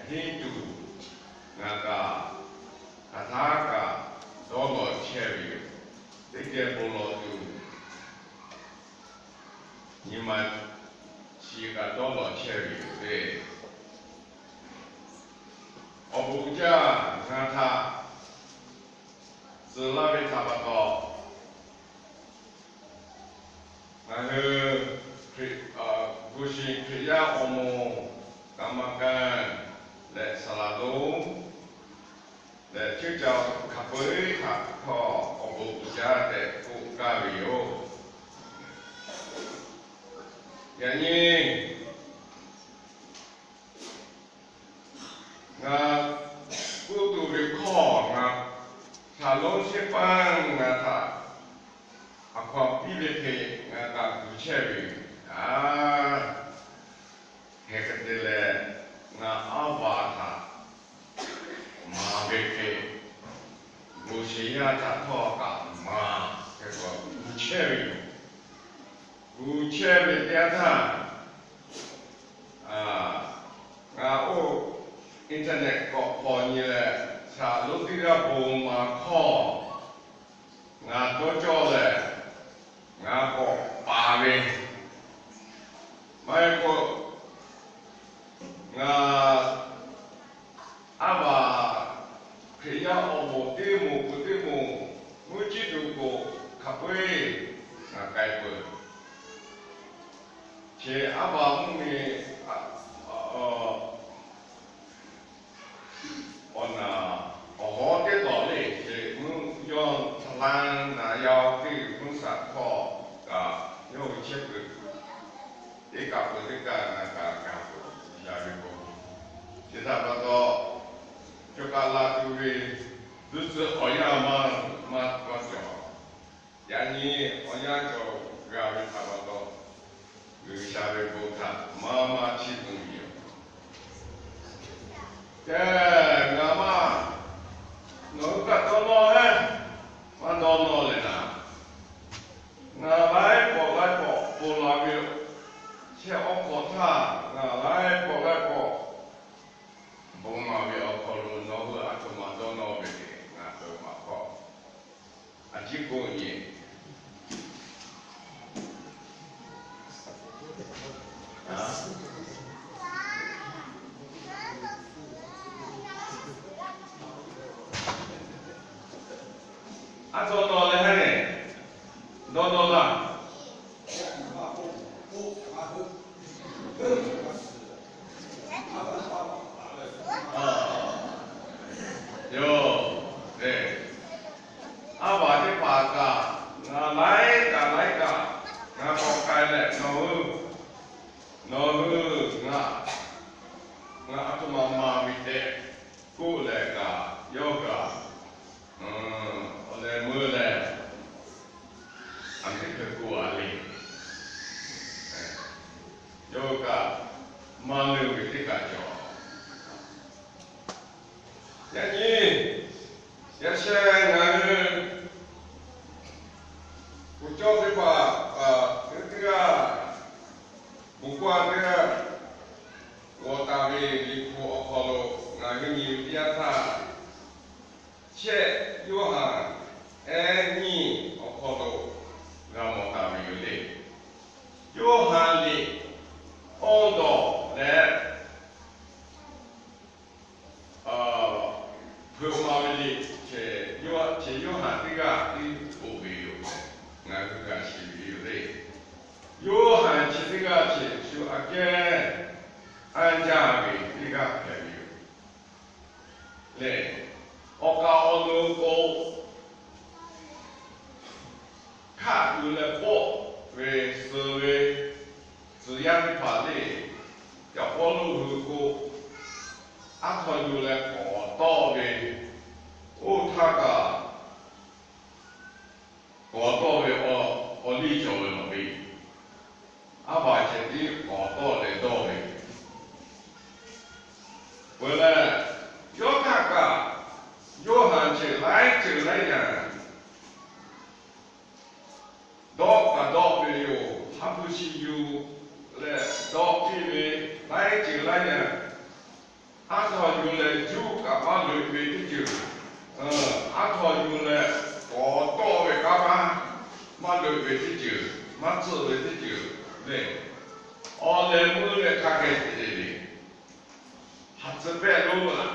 Yaꞈ nyi tuˬ ngaˬ kaꞈ hk'aˬ htaˇ kaꞈ dawˇ lawˬ chehˇ ve yoˬ. Teˇ geh bon lawˬ tuˬ nyi ma chi kaꞈ dawˇ lawˬ chehˇ ve yoˬ le. Awˬ bon uiˍ jaˇ ngaˬ htaꞈ tcuh laˇ ve htaꞈ pa taw, ngaˬ hui Hkriꞈ, G'uiˬ sha Hkriꞈ yaˇ awˬ moˍ กรรมการ leh saˍ laˍ lonˉ leh ceuˇ caˬ hk'a peu-eˬ htaꞈ htawˇ awˬ bon uiˍ jaˇ tehꞈ k'oˆ gaˇ ve yoˬ. Yaꞈ nyi ngaˬ k'oˆ tuˬ ve hkawˇ ngaˬ htaꞈ lonˉ sheˉ paˇ ngaˬ htaꞈ a hkaw-anˬ piˇ ve hk'e ngaˬ kaꞈ kuˬ chehˇ ve yoˬ. Hk'e te leh, ngaˬ aˉ vaˬ htaꞈ maˍ ve hk'e, Moˍseˍ yaˇ htaꞈ htawˇ kaꞈ maˍ hk'e kuˬ chehˇ ve yoˬ. Kuˬ chehˇ ve teˇ yanˇ htaˇ, ngaˬ oˇ internet k'awꞈ k'awꞈ nyi leh, saˍ laˍ lonˉ teˇ g'aˇ bon maˍ hkawˇ ngaˬ dawˇ cawˇ lehˬ, ngaˬ k'awꞈ paˍ ve, maˇ heˆ k'o, ngaˬ aˉ vaˬ Hkriꞈ yaˇ awˬ moˍ teˇ moˍ peuˬ teˇ moˍ, mvuhˇ ciˇ tuˬ k'o hk'a peu-eˬ ngaˬ k'ai peuˬ. Chi aˉ vaˬ mvuhˇ miˬ awˬ naˬ awˬ hawˉ teˇ tawˍ le, chi mvuhˇ yawˇ htaꞈ laˇ naˍ yaˇ teˇ g'uiˬ mvuhˇ shaˍ hkawˇ kaꞈ yawˇ hui chehˇ kuiˬ teˇ kaꞈ peuˬ teˇ kaꞈ ngaˬ kaꞈ kaꞈ peuˬ yaˇ ve k'o, chi htaꞈ pa taw, cawˬ kaꞈ la tuˬ ve duˇ tcuh awˬ yanˇ maˇ maˇ cawˬ. Yaꞈ nyi awˬ yanˇ cawˬ g'a ve htaꞈ pa taw, G'uiˬ sha ve bon htaꞈ maˇ maˇ chiˇ mvuh ve yoˬ. Kehˬ, ngaˬ maˇ nawˬ hui kaꞈ dawˇ nawˇ heˆ, maˇ dawˇ nawˇ leh naˍ, ngaˬ laiˉ pawˍ laiˉ pawˍ bon la ve yoˬ. Chehˇ awˬ hk'awꞈ htaˇ ngaˬ laiˉ pawˍ laiˉ pawˍ bon maˍ ve awˬ hk'aw lo nawˬ hui aˬ htoꞈ ma dawˇ nawˇ ve le, ngaˬ htoꞈ ma hk'awꞈ a ciˉ k'oˆ nyi. Aˉ dawˇ nawˇ leh haˉ nehˬ, dawˇ nawˇ laˇ. Yoˬ, aˉ vaˬ teˇ hpaˍ kaꞈ ngaˬ laiˉ kaꞈ laiˉ kaꞈ ngaˬ k'awꞈ k'ai leh, nawˬ hui, nawˬ hui ngaˬ, ngaˬ aˬ htoꞈ ma maˍ ve tehꞈ k'oˆ leh kaꞈ, yawˇ kaꞈ awˬ leh meuˇ leh, aˬ teˇ hk'e k'oˆ a le. Yawˇ kaꞈ maˇ leuˇ ve teˇ kaꞈ cawˬ. Yaꞈ nyi, yaꞈ sheh ngaˬ hui kuˬ cawˇ teˇ hpaˍ, teˇ g'aˇ, bon k'oˆ a teˇ g'aˇ g'awˬ taˍ ve Liꞈ hpu awˬ hk'aw lo ngaˬ hui nyi ve teˇ yanˇ htaˇ, shehˆ Yoˇhanˬ ehˉ nyiˇ awˬ hk'aw lo g'a mawˬ taˍ ve yoˬ le. Yoˇhanˬ liꞈ awˇ dawˬ leh hpeuꞈ maˍ ve liꞈ, chi Yoˇhanˬ teˇ g'aˇ tiˉ k'oˆ ve yoˬ. Ngaˬ hui g'a shiˍ ve yoˬ le. Yoˇhanˬ chi teˇ g'aˇ chi shu aꞈ kehˉ anˇ jaˇ ve teˇ g'aˇ hpehꞈ ve yoˬ. Lehˬ, awˬ kaˍ awˬ nu k'o, hkaˆ yuˬ leh pawˆ ve suh ve tcuh yaˇ teˇ hpaˍ le, yaꞈ Pawˇluꞈ hui k'o, aˉ htaw yuˬ leh k'awꞈ tawˆ ve, oˇ htaˇ kaꞈ k'awꞈ tawˆ ve awˬ liˇ cawˬ ve lawˬ ve, aˉ vaˬ ceh tiˉ k'awꞈ tawˆ leh dawˇ ve. Peuˬ leh, yawˇ htaˇ kaꞈ Yoˇhanˬ ceuˬ laiˉ ceuˬ laiˉ yanˇ dawˆ kaꞈ dawˆ ve yoˬ. Haˉ pui chi yuˬ leh dawˆ piˇ ve laiˉ ceuˬ laiˉ yanˇ, aˉ htaw yuˬ leh juˇ kaꞈ maˇ loꞈ e ve teˇ ceuˬ, aˉ htaw yuˬ leh k'awꞈ tawˆ ve kanˉ maˇ, maˇ loꞈ e ve teˇ ceuˬ, maˇ tcuhˆ ve teˇ ceuˬ le. Awˬ lehˬ meuˇ leh hk'a hk'e te le le, ha tcuh pehˆ lo laˬ,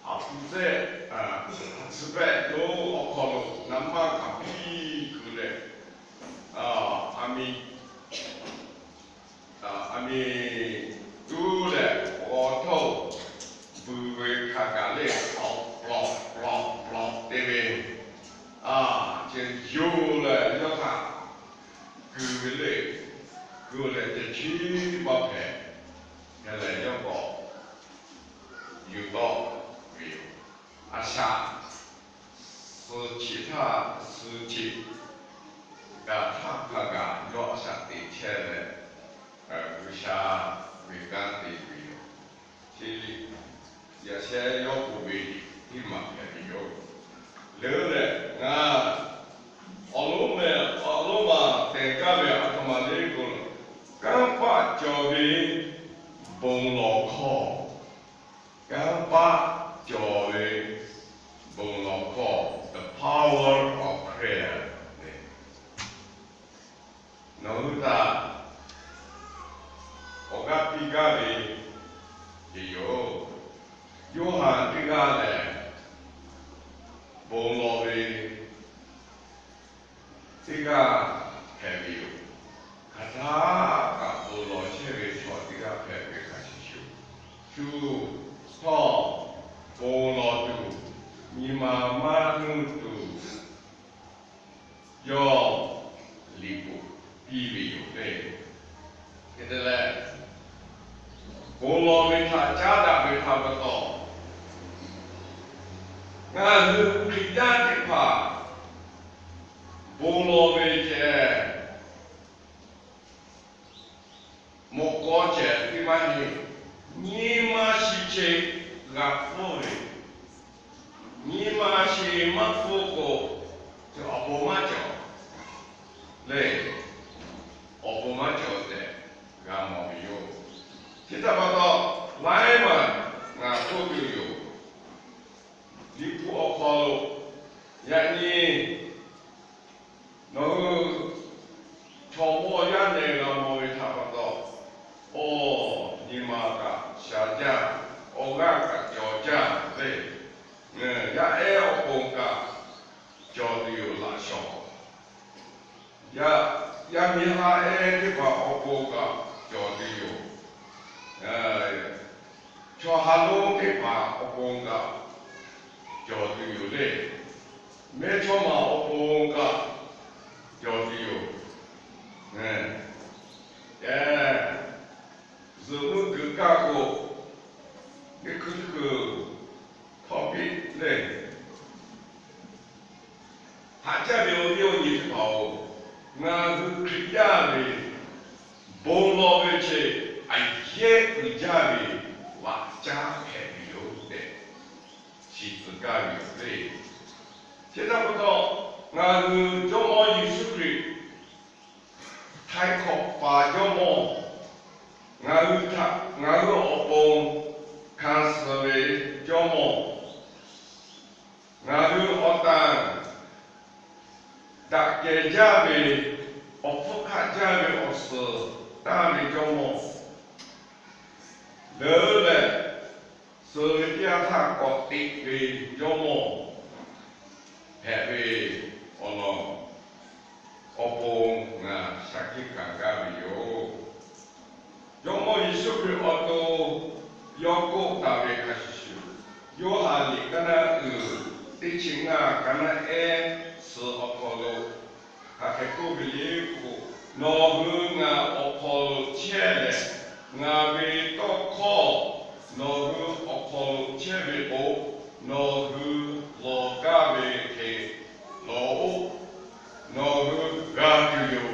a pu tcuh pehˆ lo awˬ hk'aw lo naˍ maˇ hkanˍ piˇ kuiˬ leh, a mi, a mi tuˉ leh awˬ htaˇ buiˬ ve hk'a gaˬ le, plawꞈ plawꞈ plawꞈ te ve, a, ce yoˬ leh yawˇ htaꞈ kuiˬ ve le, kuiˬ leh teˇ chiˉ maˇ hpehꞈ. Hk'e leh yawˇ k'awꞈ yuˬ tawˆ ve yoˬ. A shaꞈ suh chi htaˇ suh chi kaꞈ htaˇ hk'a gaˬ yawˇ a shaꞈ teꞈ chehˇ leh, G'uiˬsha ve kanˉ te ve yoˬ. Chi yaꞈ sheh yawˇ k'oˆ ve teˇ maˬ hpehꞈ ve yoˬ. Leuˉ leh ngaˬ awˬ lonˉ meh awˬ lonˉ maˬ tehˬ kaˇ ve a htoꞈ ma le k'o, kanˇ paˆ cawˬ ve bon lawˬ hkawˇ, kanˇ paˆ cawˬ ve bon lawˬ hkawˇ, the power of prayer. Nawˬ hui htaꞈ awˬ g'aˇ piˇ gaˇ ve yoˬ. Yoˇhanˬ teˇ g'aˇ lehˬ, bon lawˬ ve teˇ g'aˇ hpehꞈ ve yoˬ. Hk'aˬ htaˇ kaꞈ bon lawˬ chehˇ ve chaw teˇ g'aˇ hpehꞈ ve hk'a shuˍ shuˍ, shu htawˇ bon lawˬ tuˬ, nyi ma maˇ nuˇ tuˬ, yawˇ liꞈ bvuhꞈ piˇ ve yoˬ le. Hk'e te leh, bon lawˬ ve htaꞈ caˉ daꞈ ve htaꞈ pa taw, ngaˬ hui Hkriꞈ yaˇ teˇ hpaˍ bon lawˬ ve ceh mawꞈ k'aw ceh teˇ maˇ heˆ. Nyi ma shi che g'a hpfuhˇ ve, nyi ma shi maˇ hpfuhˇ k'o, awˬ bon maˇ cawˬ le. Awˬ bon maˇ cawˬ tehꞈ g'a mawˬ ve yoˬ. Chi htaꞈ pa taw, laiˉ maˬ ngaˬ k'oˆ tuˬ yoˬ. Liꞈ hpu awˬ hk'aw lo yaꞈ nyi nawˬ hui chaw mawˇ yaˇ nehˬ g'a mawˬ ve htaꞈ pa taw, awˬ nyi ma kaꞈ sha jaˇ, awˬ g'aˇ kaꞈ cawˬ jaˇ ve, yaˇ ehˉ awˬ pon kaꞈ cawˬ tuˬ yoˬ laꞈ shawˍ. Yaˇ miˇ haˉ ehˉ teˇ hpaˍ awˬ pon kaꞈ cawˬ tuˬ yoˬ. Chaw ha lonˉ teˇ hpaˍ awˬ pon kaꞈ cawˬ tuˬ yoˬ le. Mehˇchawˇma awˬ pon kaꞈ cawˬ tuˬ yoˬ. Zuhꞈ meuˇ kuiˬ kaˇ k'o, teˇ hkui teˇ hkui htawˇ piˇ le. Haꞈ jaˇ ve awˬ viˉ awˬ nyi teˇ hpaˍ-oˬ, ngaˬ hui Hkriꞈ yaˇ ve bon lawˬ ve chi aꞈ yehˉ uiˍ jaˇ ve laꞈ caˉ hpehꞈ ve yoˬ tehꞈ shiˍ tcuh gaˇ ve yoˬ le. Chi htaꞈ pa taw, ngaˬ hui Jawˇmawˇ Yeˍsuˆ Hkriꞈ htaiˍ hkawꞈ paˍ jawˇmawˇ, ngaˬ hui htaꞈ ngaˬ hui awˬ pon hkanˍ suh ve jawˇmawˇ, ngaˬ hui awˬ tanˍ daꞈ kehˬ jaˇ ve, awˬ hpfuhˇ hk'aˆ jaˇ ve awˬ suhˍ taˇ ve jawˇmawˇ, leuˉ leh suh ve teˇ yanˇ htaˇ k'awꞈ teꞈ ve jawˇmawˇ hpehꞈ ve awˬ lawn awˬ pon ngaˬ shaˍ hkiˆ hkanˍ gaˇ ve yoˬ. Jawˇmawˇ Yeˍsuˆ Hkriꞈ awˬ to yawˇ k'oˆ taˍ ve hk'a shuˍ shuˍ, Yoˇhanˬ liꞈ kaˉ naˆ uiˍ teˇ chi ngaˇ kaˉ naˆ ehˉ suhˍ awˬ hk'aw lo hk'aˬ hk'e k'oˆ ve le k'o, nawˬ hui ngaˬ awˬ hk'aw lo chehˇ leh, ngaˬ ve tawˇ hkawˇ nawˬ hui awˬ hk'aw lo chehˇ ve k'o, nawˬ hui lawˬ gaˇ ve hk'e lawˬ-oꞈ. Nawˬ hui g'a tuˬ yoˬ.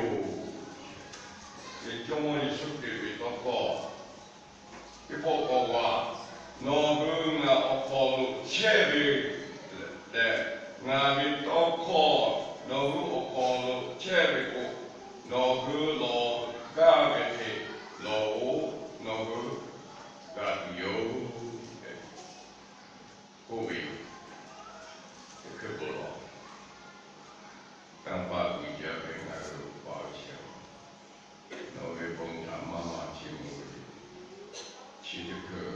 Jawˇmawˇ Yeˍsuˆ Hkriꞈ ve tawˇ hkawˇ teˇ pawˆ k'awꞈ g'a, nawˬ hui ngaˬ awˬ hk'aw lo chehˇ ve leh, ngaˬ ve tawˇ hkawˇ nawˬ hui awˬ hk'aw lo chehˇ ve k'o, nawˬ hui lawˬ gaˇ ve hk'e lawˬ-oꞈ. Nawˬ hui g'a tuˬ yoˬ. Chi teˇ hkui,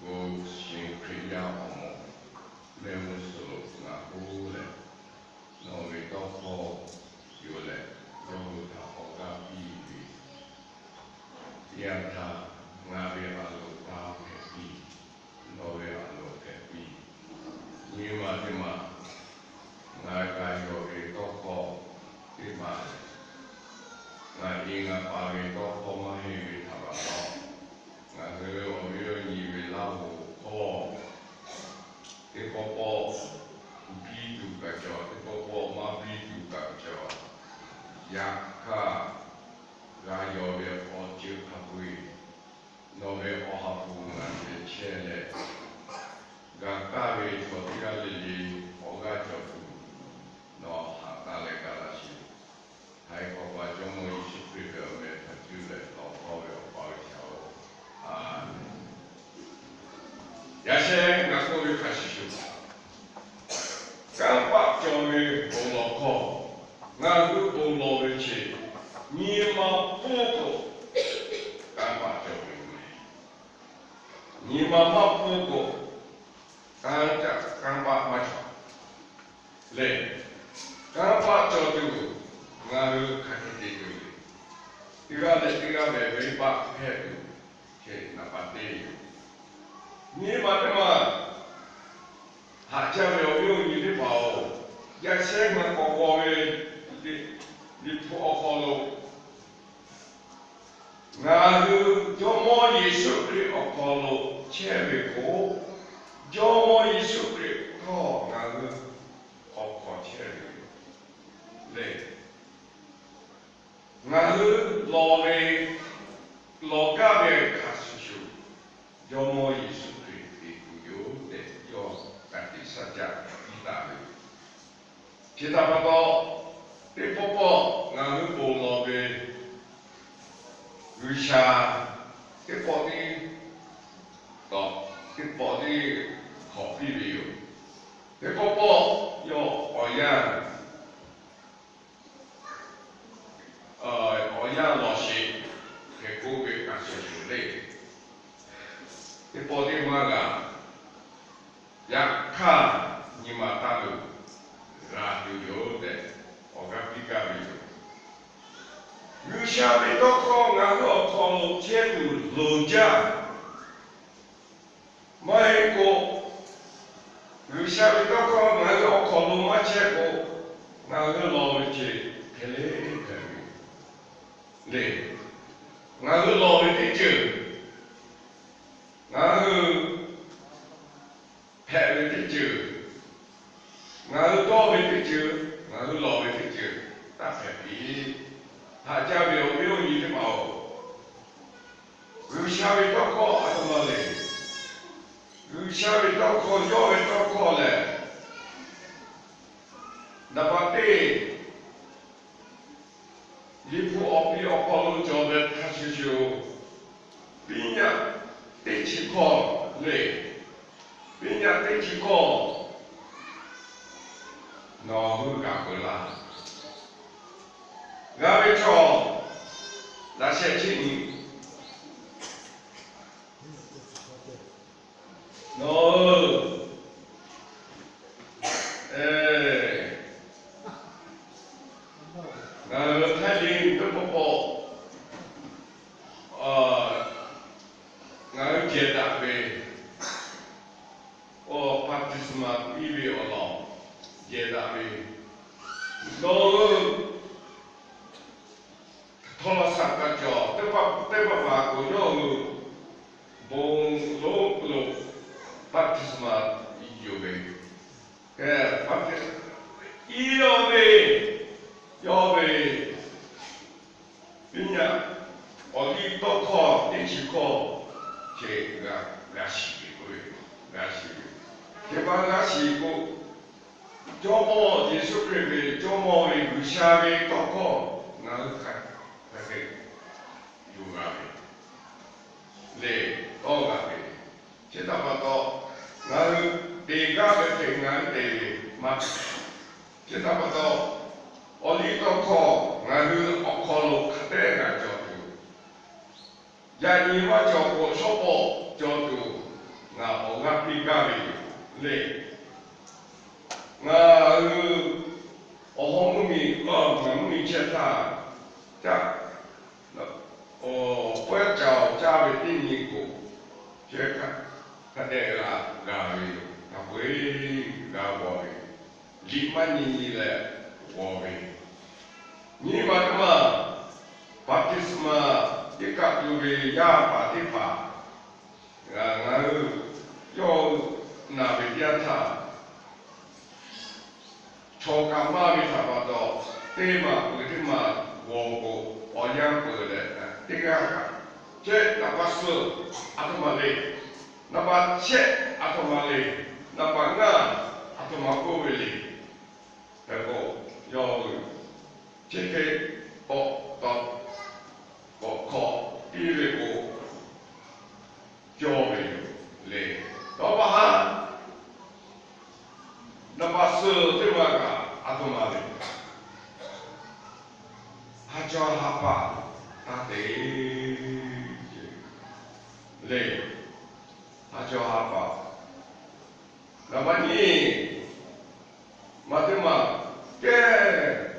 G'uiˬsha Hkriꞈ yaˇ awˬ moˍ mehˆ g'uˇ suhˍ lo ngaˬ k'oˆ leh, nawˬ ve tawˇ hkawˇ yoˬ leh, yawˇ hui htaꞈ awˬ g'aˇ piˇ ve, yaꞈ hk'aˇ ngaˬ ve a loˍ taˇ hpehꞈ piˇ, nawˬ ve a loˍ hpehꞈ piˇ. Nyi ma teˇ ma, ngaˬ kaꞈ yawˬ ve tawˇ hkawˇ teˇ ma lehˬ, ngaˬ e ngaˬ pa ve tawˇ hkawˇ maˇ heˆ ve htaꞈ pa taw, ngaˬ hui awˬ viˉ awˬ nyi ve Laˇ hoꞈ hkawˇ teˇ pawˆ pawˆ biˇ tuˬ kaꞈ cawˬ, teˇ pawˆ pawˆ maˇ biˇ tuˬ kaꞈ cawˬ. Yaꞈ hk'aˇ, g'a yawˬ ve awˬ ceuˬ hk'a peu-eˬ nawˬ ve awˬ ha hpu ngaˬ hui chehˇ leh, g'a kaˇ ve chaw teˇ g'aˇ le le awˬ g'aˇ cawˬ tuˬ, nawˬ haꞈ taˇ leh gaˬ laˇ sheˍ. Htaiˍ hk'awꞈ pa Jawˇmawˇ Yeˍsuˆ Hkriꞈ ve awˬ meh htaꞈ cuˇ leh tawˍ hkawˇ ve Awˬ pa ve chaw-oˬ, Aˍmenˍ. Yaꞈ sheh ngaˬ k'oˆ ve hk'a shuˍ shuˍ, kanˇ paˆ cawˬ ve bon lawˬ hkawˇ, ngaˬ hui bon lawˬ ve chi, nyi ma pfuhˇ k'o, kanˇ paˆ cawˬ ve yoˬ. Nyi ma maˇ pfuhˇ k'o, kanˇ paˆ maˇ cawˬ le. Kanˇ paˆ cawˬ tuˬ, ngaˬ hui hk'a hk'e te tuˬ ve, teˇ g'aˇ leh teˇ g'aˇ ve venˇbaˆ hpehˇ tuˬ, hk'e naˍ pa teˇ yoˬ. Nyi ma teˇ ma haꞈ jaˇ ve awˬ viˉ awˬ nyi teˇ hpaˍ-oˬ, yaꞈ sheh ngaˬ k'awꞈ k'awꞈ ve Liꞈ hpu awˬ hk'aw lo ngaˬ hui Jawˇmawˇ Yeˍsuˆ Hkriꞈ awˬ hk'aw lo chehˇ ve k'o, Jawˇmawˇ Yeˍsuˆ Hkriꞈ htawˇ ngaˬ hui awˬ hk'aw chehˇ ve yoˬ le. Ngaˬ hui lawˬ ve, lawˬ gaˇ ve hk'a shuˍ shuˍ, Jawˇmawˇ Yeˍsuˆ Hkriꞈ te tuˬ yoˬ tehꞈ yawˇ ka tiꞈ shaˉ caˆ piˇ taˍ ve yoˬ. Chi htaꞈ pa taw, teˇ pawˆ pawˆ ngaˬ hui ponˬ lawˬ ve G'uiˬsha teˇ pawˆ tiˉ tawꞈ, teˇ pawˆ tiˉ hk'awꞈ piˇ ve yoˬ. Teˇ pawˆ pawˆ yawˇ awˬ yanˇ awˬ yanˇ lawˬ sheˍ hk'e k'oˆ ve hk'a shuˍ shuˍ le. Teˇ pawˆ teˇ maˇ g'a. Yaꞈ hk'aˇ, nyi ma taˇ luˬ, g'a tuˬ yoˬ tehꞈ awˬ g'aˇ piˇ gaˇ ve yoˬ. G'uiˬsha ve tawˇ hkawˇ ngaˬ hui awˬ hk'aw lo chehˇ tuˬ loˍ jaˇ. Maˇ heˆ k'o, G'uiˬsha ve tawˇ hkawˇ ngaˬ hui awˬ hk'aw lo maˇ chehˇ k'o, ngaˬ hui lawˬ ve ceuˬ hk'e le hpehꞈ ve le. Ngaˬ hui lawˬ ve teˇ ceuˬ, ngaˬ hui hpehꞈ ve teˇ ceuˬ, ngaˬ hui dawˇ ve teˇ ceuˬ, ngaˬ hui lawˬ ve teˇ ceuˬ taˇ hpehꞈ ve. Haꞈ jaˇ ve awˬ viˉ awˬ nyi teˇ hpaˍ-oˬ, G'uiˬsha ve tawˇ hkawˇ a htoꞈ ma le. G'uiˬsha ve tawˇ hkawˇ, yawˇ ve tawˇ hkawˇ lehˬ, naˍ baˬ teˇ Liꞈ hpu awˬ pi awˬ hk'aw lo cawˬ ve hk'a shuˍ shuˍ, biˇ nyaˆ teˇ chi hkawˇ le. Biˇ nyaˆ teˇ chi hkawˇ nawˬ hui g'a peuˬ laˇ. G'a ve chaw laꞈ sheh chi nyi nawˬ hui, ngaˬ hui Htaiˇ ve teˇ pawˆ pawˆ, ngaˬ hui jehˬ daꞈ ve, awˬ baptisma piˇ ve awˬ lawn jehˬ daꞈ ve, nawˬ hui htawˇ laˇ shaꞈ kaꞈ cawˬ, teˇ pawˆ teˇ pawˆ paˍ k'o yawˇ hui bon lonˉ lo baptisma yoˬ ve, iˉ yawˇ ve, yawˇ ve biˇ nyaˆ awˬ liˇ tawˇ hkawˇ teˇ chi hkawˇ ceh g'a shiˍ ve k'oˆ ve, g'a shiˍ ve, teˇ pawˆ g'a shiˍ k'o, Jawˇmawˇ Yeˍsuˆ Hkriꞈ ve Jawˇmawˇ ve G'uiˬsha ve tawˇ hkawˇ ngaˬ hui hk'a hk'e yuˬ g'a ve le, tawˇ g'a ve. Chi htaꞈ pa taw, ngaˬ hui te gaˇ ve hk'e ngaˬ hui te ve maˇ te. Chi htaꞈ pa taw, awˬ liˇ tawˇ hkawˇ ngaˬ hui awˬ hk'aw lo hk'a dehꞈ g'a cawˬ tuˬ, yaꞈ nyi maˇ cawˬ k'o, shawˉ pawˍ ngaˬ awˬ g'aˇ piˇ gaˇ ve yoˬ le. Ngaˬ hui awˬ hawˉ mvuhˇ miˬ, ngaˬ mvuhˇ miˬ chehˇ htaˇ, caˇ, awˬ pawehˇ caˍ awˬ caˇ ve teˇ nyi k'o, chehˇ htaˇ, hk'a dehꞈ g'a g'a ve yoˬ. Hk'a peu-eˬ g'a g'aw ve, liꞈ maˇ nyi nyi leh g'aw ve. Nyi ma teˇ maˬ, baptisma teˇ kaˆ tuˬ ve yaˇ paˍ teˇ hpaˍ, ngaˬ hui yawˇ hui naˬ ve teˇ yanˇ htaˇ, chaw kaꞈ maˇ ve htaꞈ pa taw, teˇ maˬ peuˬ teˇ maˬ g'aw k'o, awˬ yanˇ peuˬ leh teˇ g'aˇ kaꞈ, chehˇ naˍ baˆ suh aˬ htoꞈ ma le, naˍ baˆ chehˇ aˬ htoꞈ ma le, naˍ baˆ ngaˇ aˬ htoꞈ ma k'oˆ ve le. Hk'e k'o, yawˇ hui chi hk'e k'awꞈ taw k'awꞈ hk'awꞈ piˇ ve k'o, cawˇ ve yoˬ le. Tawˇ pa haˉ, naˍ baˆ suh teˇ maˬ kaꞈ aˬ htoꞈ ma le, ha chaw ha paˍ taˇ te le. Ha chaw ha paˍ, naˍ baˆ nyi ma teˇ maˬ kehˉ,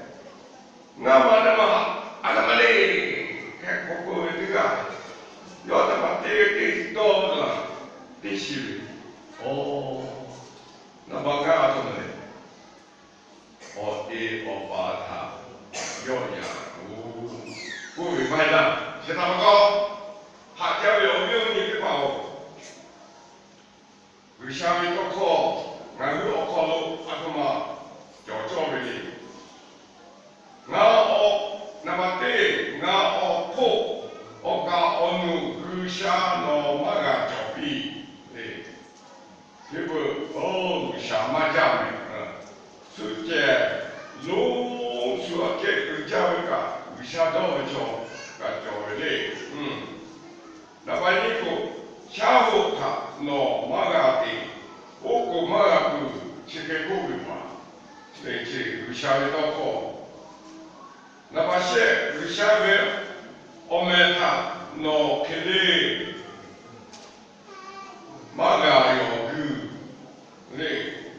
ngaˇ ma teˇ maˬ aˬ htoꞈ ma le, hk'e k'oˆ k'oˆ ve teˇ g'aˇ, yawˇ naˍ baˆ teˇ teˇ dawˇ la teˇ shiˍ ve, awˬ, naˍ baˆ ngaˇ aˬ htoꞈ ma le, awˬ e awˬ pa htaꞈ yawˆ yan-oˬ k'oˆ ve maˇ heˆ laˇ. Chi htaꞈ pa taw, haꞈ jaˇ ve awˬ viˉ awˬ nyi teˇ hpaˍ-oˬ, G'uiˬsha ve tawˇ hkawˇ ngaˬ hui awˬ hk'aw lo aˬ htoꞈ ma cawˬ cawˇ ve le. Ngaˬ awˬ, naˍ baˆ teˇ, ngaˬ awˬ hk'oˆ awˬ kaˍ awˬ nuˬ G'uiˬsha nawˬ maˇ g'a cawˬ piˇ le. Teˇ peuˬ, G'uiˬsha maˇ jaˇ mehˍ. Suhˆ cehˬ lonˉ shu aꞈ kehˉ uiˍ jaˇ ve kaꞈ, G'uiˬsha dawˇ ve chaw kaꞈ cawˬ ve le. Naˍ baˆ nyi k'o, shaˉ hoꞈ htaꞈ nawˬ maˇ g'a te, oˉ k'oˍ maˇ g'a peuˬ, chi hk'e k'oˆ ve maˬ le. Chi G'uiˬsha ve tawˇ hkawˇ. Naˍ baˆ shehˆ, G'uiˬsha ve awˬ mehˍ htaꞈ nawˬ hk'e le maˇ g'a yawˬ guiˬ le.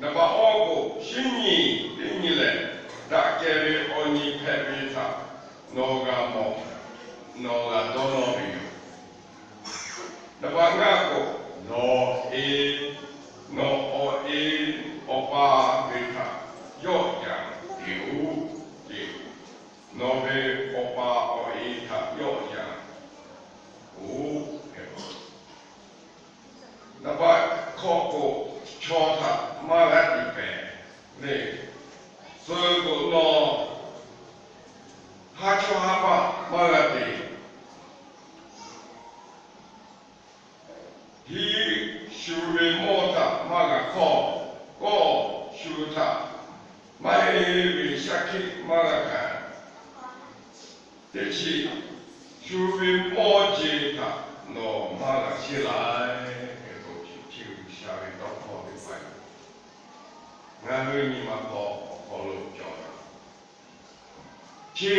Naˍ baˆ awˬ k'o, shinˉ nyi teˇ nyi lehˬ, daꞈ kehˬ ve awˬ nyi hpehꞈ ve htaꞈ nawˬ g'a mawˬ, nawˬ g'a dawˇ nawˇ ve yoˬ. Naˍ baˆ ngaˇ k'o, nawˬ e, nawˬ awˬ e awˬ pa ve htaꞈ yawˆ yan te-oˬ. Nawˬ ve awˬ pa awˬ e htaꞈ yawˆ yan-oˬ. Naˍ baˆ hkawꞈ k'o, chaw htaꞈ maˇ g'a tiˍ pehˍ le. Suh k'o, nawˬ ha chaw ha paˍ maˇ g'a te. Hiˆ shu ve mawˇ htaꞈ maˇ g'a hkawˇ, kawˆ shu htaꞈ maˇ heˆ ve shaˉ hkiˆ maˇ g'a hkanˍ. Teˇ chi, shu ve mawˇ je htaꞈ nawˬ maˇ g'a sheˉ laiˉ. Hk'e k'o, chi G'uiˬsha ve tawˇ hkawˇ teˇ hpaˍ yoˬ. Ngaˬ hui nyi ma hk'aw awˬ hk'aw lo cawˬ ve chi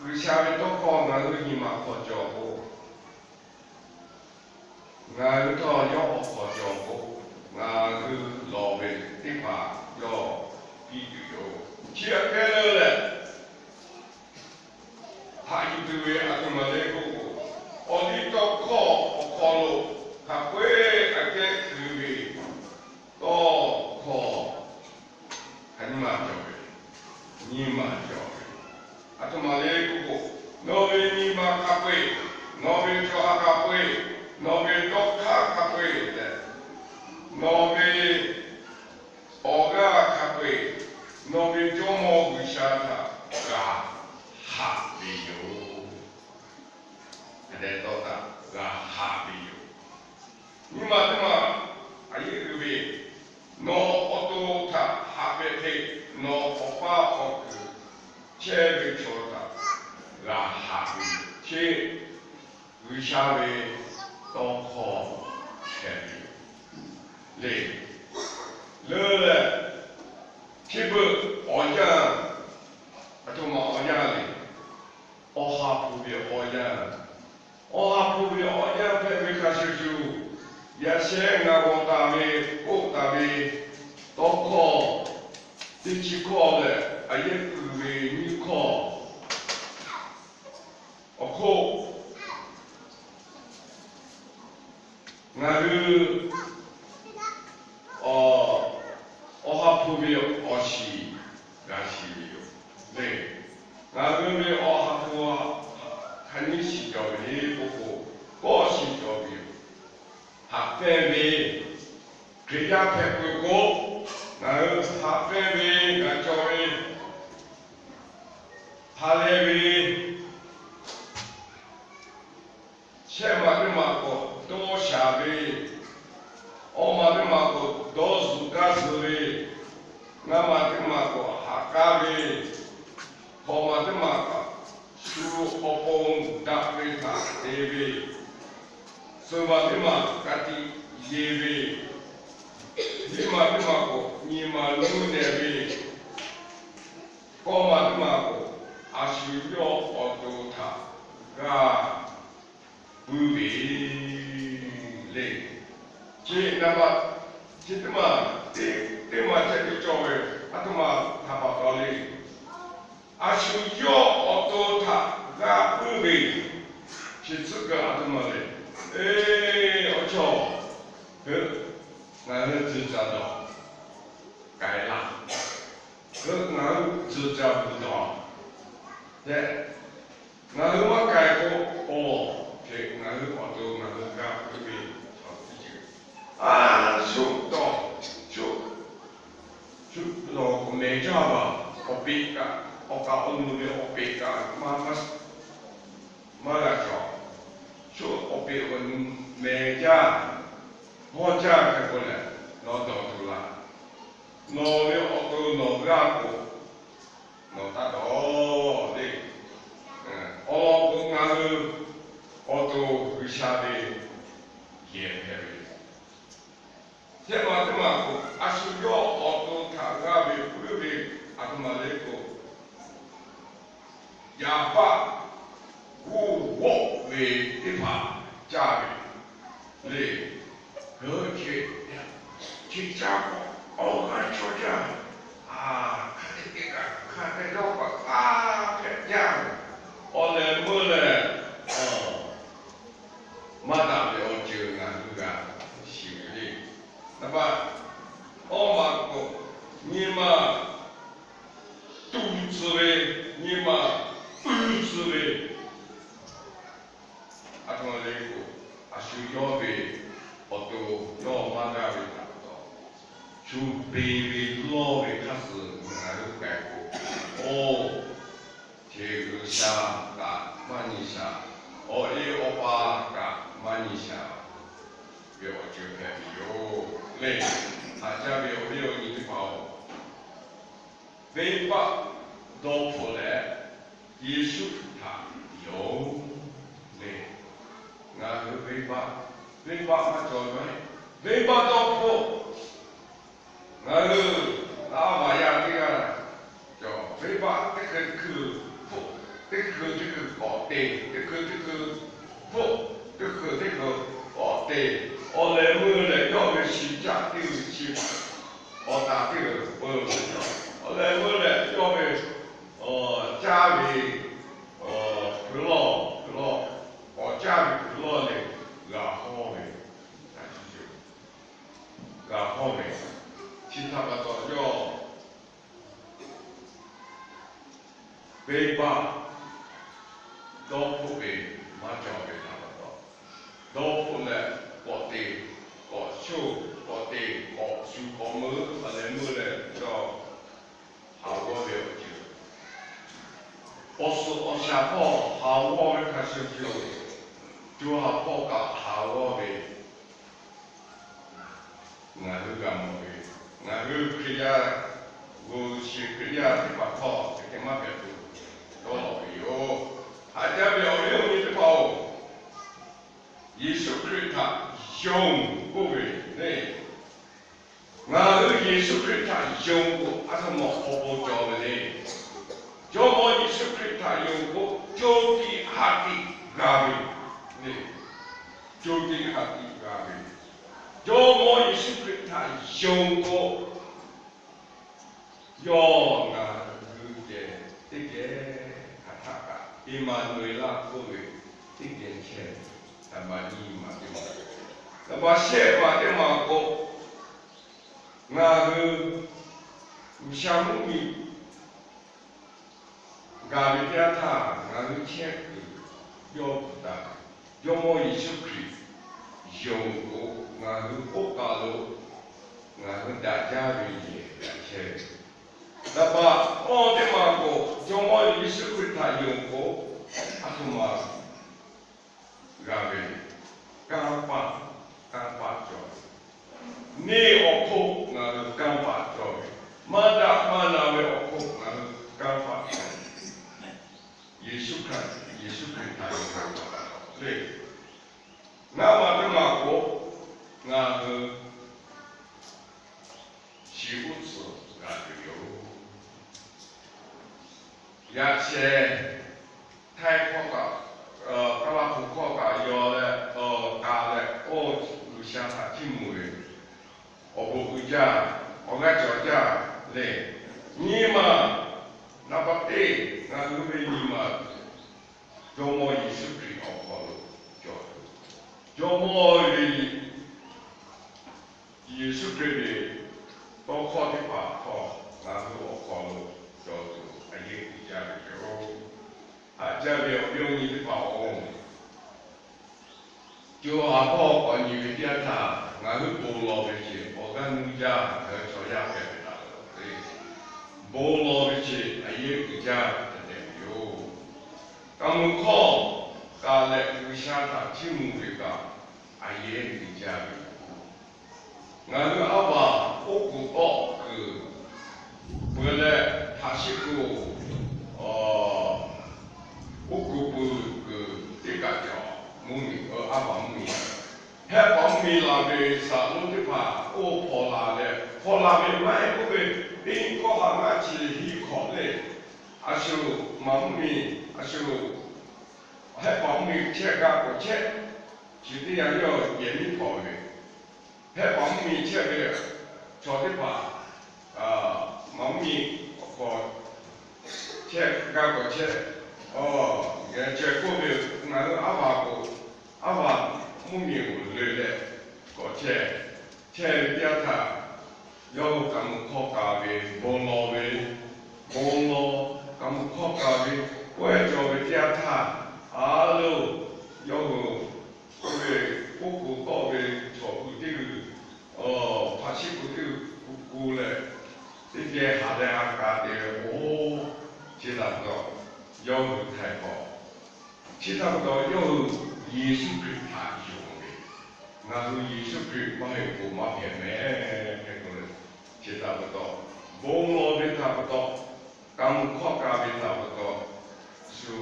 G'uiˬsha ve tawˇ hkawˇ ngaˬ hui nyi ma hk'aw cawˬ k'o, ngaˬ hui htawˇ yawˇ awˬ hk'aw cawˬ k'o, ngaˬ hui lawˬ ve teˇ hpaˍ yawˇ piˇ tuˬ yoˬ. Chi aꞈ kehˉ leuˉ leh, haꞈ yuˬ tuˬ ve aˬ htoꞈ ma le k'oˆ k'o, awˬliˇtawˇhkawˇ awˬ hk'aw lo hk'a peu-eˬ aꞈ kehˉ tuˬ ve tawˇ hkawˇ hk'a nyi ma cawˬ ve, nyi ma cawˬ ve, aˬ htoꞈ ma le k'oˆ k'o, nawˬ ve nyi ma hk'a peu-eˬ, nawˬ ve cawˬ ha hk'a peu-eˬ, nawˬ ve dawˇ hk'aˇ hk'a peu-eˬ leh, nawˬ ve awˬ g'aˇ hk'a peu-eˬ, nawˬ ve Jawˇmawˇ G'uiˬsha htaꞈ g'a haꞈ ve yoˬ. Hk'a dehꞈ tawˇ htaꞈ g'a haꞈ ve yoˬ. Nyi ma teˇ ma aꞈ yeˇ uiˍ ve, nawˬ awˬ to htaꞈ haꞈ ve hk'e, nawˬ awˬ paˇ awˬ kuiˬ chehˇ ve chaw htaꞈ g'a haꞈ ve yoˬ. Chi G'uiˬsha ve tawˇ hkawˇ hpehꞈ ve yoˬ le. Leuˉ leh, chi beuꞈ awˬ yanˇ, aˬ htoꞈ ma awˬ yanˇ le. Awˬ ha hpu ve awˬ yanˇ, awˬ ha hpu ve awˬ yanˇ hpehꞈ ve hk'a shuˍ shuˍ, Yaꞈ sheh ngaˬ g'awˬ taˍ ve k'oˆ taˍ ve tawˇ hkawˇ teˇ chi hkawˇ leh, a yehˉ kuiˬ ve nyiˇ hkawˇ awˬ hk'oˆ, ngaˬ hui awˬ ha hpu ve awˬ shiˍ g'a shiˍ ve yoˬ le. Ngaˬ hui ve awˬ ha hpu hk'aˬ nyiˇ shiˍ cawˬ ve le k'oˆ k'o, kawˆ shiˍ cawˬ ve yoˬ. Haꞈ pehnˇ ve, Hkriꞈ yaˇ hpehꞈ peuˬ k'o, ngaˬ hui haꞈ pehnˇ ve g'a cawˬ ve, ha lehˬ ve, shehˆ maˬ teˇ maˬ k'awꞈ dawˇ shaˍ ve, awˇ maˬ teˇ maˬ k'awꞈ dawˇ zuhꞈ gaˇ zuhꞈ ve, ngaˇ maˬ teˇ maˬ k'awꞈ haꞈ k'aˉ ve, hkawꞈ maˬ teˇ maˬ k'awꞈ shu awˬ pon daꞈ ve htaꞈ te ve, suhˍ maˬ teˇ maˬ ka tiꞈ yeˬ ve, nyiˇ maˬ teˇ maˬ k'awꞈ nyi ma nuˇ nehˬ ve, kawˇ maˬ teˇ maˬ k'awꞈ a shu yawˇ awˬ to htaꞈ g'a puiˉ ve le. Chi na ma, chi teˇ maˬ teˇ, teˇ maˬ chehˇ tuˬ cawˬ ve, a htoꞈ ma htaꞈ pa taw le. A shu yawˇ awˬ to htaꞈ g'a puiˉ ve, chi tcuhˉ kaꞈ a htoꞈ ma le. Eˬ, awˬ chawˇ, heuˆ, ngaˬ hui tcuh caˍ dawˬ k'ai laˇ. Heuˆ, ngaˬ hui tcuh caˍ bvuhꞈ dawˬ tehꞈ, ngaˬ hui maˇ k'ai k'o, awˬ, hk'e ngaˬ hui awˬ to ngaˬ hui g'a puiˉ ve, a shu dawˬ, shu, shu dawˬ k'o mehˍ jaˇ vaˬ, awˬ peꞈ kaꞈ, awˬ kaˍ awˬ nu ve awˬ peꞈ kaꞈ maˇ, maˇ g'a cawˬ. Shu awˬ peꞈ awˬ nu mehˍ jaˇ, hawˇ jaˇ hk'e k'o lehˬ, nawˬ dawˬ tuˬ laˇ. Nawˬ ve awˬ to nawˬ g'a k'o, nawˬ taˇ dawˬ le. Awˬ lawn k'o, ngaˬ hui awˬ to G'uiˬsha ve yehˬ hpehꞈ ve, shehˆ maˬ teˇ maˬ k'o, a shu yawˇ awˬ to htaꞈ g'a ve puiˉ ve, a htoꞈ ma le k'o, yaꞈ paˆ g'oˇ g'awˆ ve teˇ hpaˍ caˇ ve le. Ngaˬ hui chi, chi caˇ k'o, awˬ g'aˇ chaw jaˇ, a, hk'aˬ hk'e te kaꞈ hk'aˬ hk'e dawˇ kaꞈ a hpehꞈ jaˇ. Awˬ lehˬ meuˇ lehˬ, maˇ daꞈ ve awˬ ceuˬ ngaˬ hui g'a shiˍ ve le. Naˍ baˆ awˇ maˬ k'o, nyi ma tuˬ tcuh ve, nyi ma uiˍ tcuh ve, a htoꞈ ma le k'o, a shu yawˇ ve awˬ to yawˇ maˇ g'aˇ ve htaꞈ pa taw, shu beˬ ve lawˇ ve hk'aˇ suh ngaˬ hui k'ai k'o, oˇ, chi G'uiˬsha kaꞈ maˇ nyi shaˍ, awˬ e awˬ pa kaꞈ maˇ nyi shaˍ ve awˬ ceuˬ hpehꞈ ve yoˬ le. Haꞈ jaˇ ve awˬ viˉ awˬ nyi teˇ hpaˍ-oˬ, venˇbaˆ dawˇ hpfuhˆ leh Yeˍsuˆ htaꞈ yonˍ le. Ngaˬ hui venˇbaˆ, venˇbaˆ maˇ cawˬ ve, venˇbaˆ dawˇ hpfuhˆ. Ngaˬ hui a vaꞈ yaˇ teˇ g'aˇ cawˬ, venˇbaˆ teˇ hkui teˇ hkui hpfuhˆ, teˇ hkui teˇ hkui k'awꞈ te, teˇ hkui teˇ hkui hpfuhˆ, teˇ hkui teˇ hkui k'awꞈ te. Awˬ lehˬ meuˇ lehˬ, yawˇ ve shi caˆ teˇ g'uiˬ chi awˬ taˍ teˇ g'uiˬ peuˬ ve cawˬ. Awˬ lehˬ meuˇ lehˬ, yawˇ ve caˇ ve hkui lawˇ, hkui lawˇ, k'awꞈ caˇ ve hkui lawˇ lehˬ, g'a hawˇ ve, g'a hawˇ ve, chi htaꞈ pa taw yawˇ venˇbaˆ dawˇ hpfuhˆ ve maˇ cawˬ ve htaꞈ pa taw, dawˇ hpfuhˆ leh k'awꞈ te, k'awꞈ shoˇ, k'awꞈ te, k'awꞈ shu k'awꞈ meuˇ, awˬ lehˬ meuˇ lehˬ, yawˇ haˍ g'awˇ ve awˬ ceuˬ, awˬ suhˍ awˬ shaˍ hpawˇ haˍ g'awˇ ve hk'a shuˍ shuˍ, co ha hpawˇ kaꞈ haˍ g'awˇ ve ngaˬ hui g'a mawˬ ve, ngaˬ hui Hkriꞈ yaˇ, g'uˇ suhˍ Hkriꞈ yaˇ teˇ hpaˍ htawˇ hk'e te maˇ hpehꞈ tuˬ dawˇ lawˬ ve yoˬ. Haꞈ jaˇ ve awˬ viˉ awˬ nyi teˇ hpaˍ-oˬ, Yeˍsuˆ Hkriꞈ htaꞈ yonˍ k'oˆ ve le. Ngaˬ hui Yeˍsuˆ Hkriꞈ htaꞈ yonˍ k'o, a htoꞈ ma awˬ bon cawˬ ve le. Jawˇmawˇ Yeˍsuˆ Hkriꞈ htaꞈ yonˍ k'o, co tiꞈ ha tiꞈ g'a ve le. Co tiꞈ ha tiꞈ g'a ve. Jawˇmawˇ Yeˍsuˆ Hkriꞈ htaꞈ yonˍ k'o, yawˇ ngaˬ hui geh teˇ geh hk'aˬ htaˆ kaꞈ Eˍmaˍnuˍeˍlaˆ k'oˆ ve teˇ geh chehˇ ve, naˍ baˬ nyi ma teˇ maˬ, naˍ baˬ shehˆ ma teˇ maˬ k'o, ngaˬ hui G'uiˬsha mvuhˇmiˬ gaˬ ve teˇ yanˇ htaˇ ngaˬ hui chehˇ kuiˬ yawˇ hui htaꞈ Jawˇmawˇ Yeˍsuˆ Hkriꞈ yonˍ k'o, ngaˬ hui k'oˆ kaˬ lo ngaˬ hui daꞈ jaˇ ve yehˬ chehˇ ve. Naˍ baˬ awˇ teˇ maˬ k'o, Jawˇmawˇ Yeˍsuˆ Hkriꞈ htaꞈ yonˍ k'o, aˬ htoꞈ ma g'a ve, kanˇ paˆ, kanˇ paˆ cawˬ ve. Neˇ awˬ hk'oˆ ngaˬ hui kanˇ paˆ cawˬ ve, maˇ daꞈ maˇ na ve awˬ hk'oˆ ngaˬ hui kanˇ paˆ cawˬ ve. Yeˍsuˆ Hkriꞈ, Yeˍsuˆ Hkriꞈ htaꞈ yonˍ ve pa taw le, ngaˬ maˬ teˇ maˬ k'o, ngaˬ hui chi uˉ tcuhˍ g'a tuˬ yoˬ. Yaꞈ sheh, Htaiˇ hkawˇ kaꞈ, Kaˇlaˇ hpu hkawˇ kaꞈ yaw leh, ka leh, oˇ G'uiˬsha htaꞈ chiˇ mvuh ve, awˬ bon uiˍ jaˇ, awˬ g'aˇ cawˬ jaˇ le. Nyi ma, naˍ baˬ teˇ, ngaˬ hui ve nyi ma, Jawˇmawˇ Yeˍsuˆ Hkriꞈ awˬ hk'aw lo cawˬ ve. Jawˇmawˇ ve Yeˍsuˆ Hkriꞈ ve tawˇ hkawˇ teˇ hpaˍ hk'aw ngaˬ hui awˬ hk'aw lo cawˬ tuˬ a yehˉ uiˍ jaˇ ve yoˬ. Haꞈ jaˇ ve awˬ viˉ awˬ nyi teˇ hpaˍ-oˬ, co ha hpawˇ k'awꞈ nyi ve teˇ yanˇ htaˇ, ngaˬ hui bon lawˬ ve ceuˬ awˬ g'aˇ nuˇ jaˇ, ngaˬ hui chaw yaˇ hpehꞈ ve htaꞈ pa taw le, bon lawˬ ve ceuˬ a yehˉ uiˍ jaˇ tehꞈ ve yoˬ. Kaꞈ mvuhˇ hkawˇ kaꞈ leh G'uiˬsha htaꞈ chiˇ mvuh ve kaꞈ a yehˉ uiˍ jaˇ ve yoˬ. Ngaˬ hui a vaˬ oˉ k'oˍ tawˆ kuiˬ peuˬ leh, htaꞈ shiˉ k'oˍ, oˉ k'oˍ peuˬ kuiˬ teˇ kaꞈ cawˬ. Mvuhˇmiˬ, a vaˬ mvuhˇmiˬ, hehˆ paˍ mvuhˇmiˬ laˬ ve saˍ lonˉ teˇ hpaˍ oˇ hpaw la leh, hpaw la ve maˇ heˆ k'oˆ ve, teˇ nyi kawˆ haˍ maˇ chi hiˆ hk'awꞈ le. A shu, maˍ mvuhˇmiˬ a shu, hehˆ paˍ mvuhˇmiˬ chehˇ g'a k'awꞈ chehˇ, chi teˇ yanˇ yawˇ yehˬ miˉ hpaw ve, hehˆ paˍ mvuhˇmiˬ chehˇ ve chaw teˇ hpaˍ, maˍ mvuhˇmiˬ awˬ hk'aw chehˇ g'a k'awꞈ chehˇ. Aˬ, geh ceh k'oˆ ve, ngaˬ hui a vaˬ k'o, a vaˬ mvuhˇmiˬ k'o leuˬ leh k'awꞈ chehˇ, chehˇ ve teˇ yanˇ htaˇ, yawˇ hui kaꞈ mvuhˇ hkawˇ kaˍ ve bon lawˬ ve, bon lawˬ, kaꞈ mvuhˇ hkawˇ kaˍ ve, k'oˆ-e cawˬ ve teˇ yanˇ htaˇ, a loˬ, yawˇ hui oˇ ve oˉ k'oˍ tawˆ ve chaw hui teˇ g'uiˬ, hpaˍ shiˉ k'oˍ teˇ g'uiˬ ku ku leh, teˇ geh haꞈ leh haꞈ kaˍ te ve k'o, chi htaꞈ pa taw yawˇ hui htaiˍ hk'awꞈ, chi htaꞈ pa taw yawˇ hui Yeˍsuˆ Hkriꞈ htaꞈ yonˍ ve, ngaˬ hui Yeˍsuˆ Hkriꞈ maˇ heˆ k'o maˇ hpehꞈ mehˍ tehꞈ k'oˆ ve, chi htaꞈ pa taw, bon lawˬ ve htaꞈ pa taw, kaꞈ mvuhˇ hkawˇ kaˍ ve htaꞈ pa taw, shu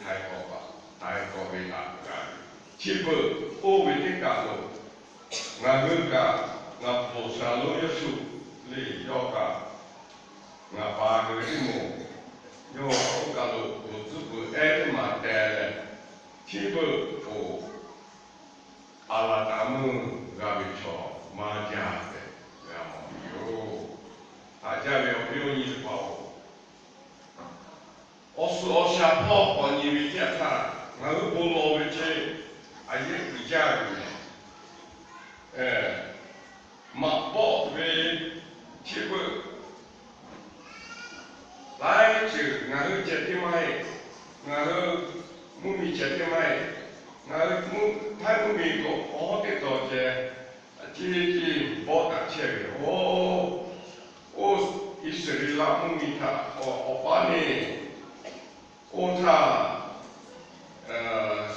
htaiˍ hk'awꞈ kaꞈ htaiˍ hk'awꞈ ve htaꞈ g'a ve, chi beuꞈ oˇ ve teˇ kaˬ lo ngaˬ hui kaꞈ, ngaˬ hpoˬ shaˍ lonˉ yawˇ shuˍ le, yawˇ kaꞈ ngaˬ pa hui ve teˇ moˍ, yawˇ oˇ kaˬ lo bvuhˬ tcuhˉ bvuhˬ ehˉ teˇ maˬ teh leh, chi beuꞈ k'o, a laˬ taˍ meuˇ g'a ve chaw maˇ jaˇ tehꞈ g'a mawˬ ve yoˬ. Haꞈ jaˇ ve awˬ viˉ awˬ nyi teˇ hpaˍ-oˬ, awˬ suhˍ awˬ shaˍ hpawˇ k'awꞈ nyi ve teˇ yanˇ htaˇ, ngaˬ hui bon lawˬ ve ceh a yehˉ uiˍ jaˇ ve mehˍ. Maꞈ bawˆ ve chi beuꞈ laiˉ ceuˬ ngaˬ hui ceh tiˉ maˇ heˆ. Ngaˬ hui mvuhˇmiˬ ceh tiˉ maˇ heˆ. Ngaˬ hui mvuhˇ, htaiˇ mvuhˇmiˬ k'o, awˬ hawˉ teˇ taw ceh, a ciˉ ciˉ bawˆ daꞈ chehˇ ve yoˬ. Oˇ, oˇ Iˉsaˍreˍlaˆ mvuhˇmiˬ htaꞈ awˬ, awˬ paˉ neˇ, oˇ htaˇ,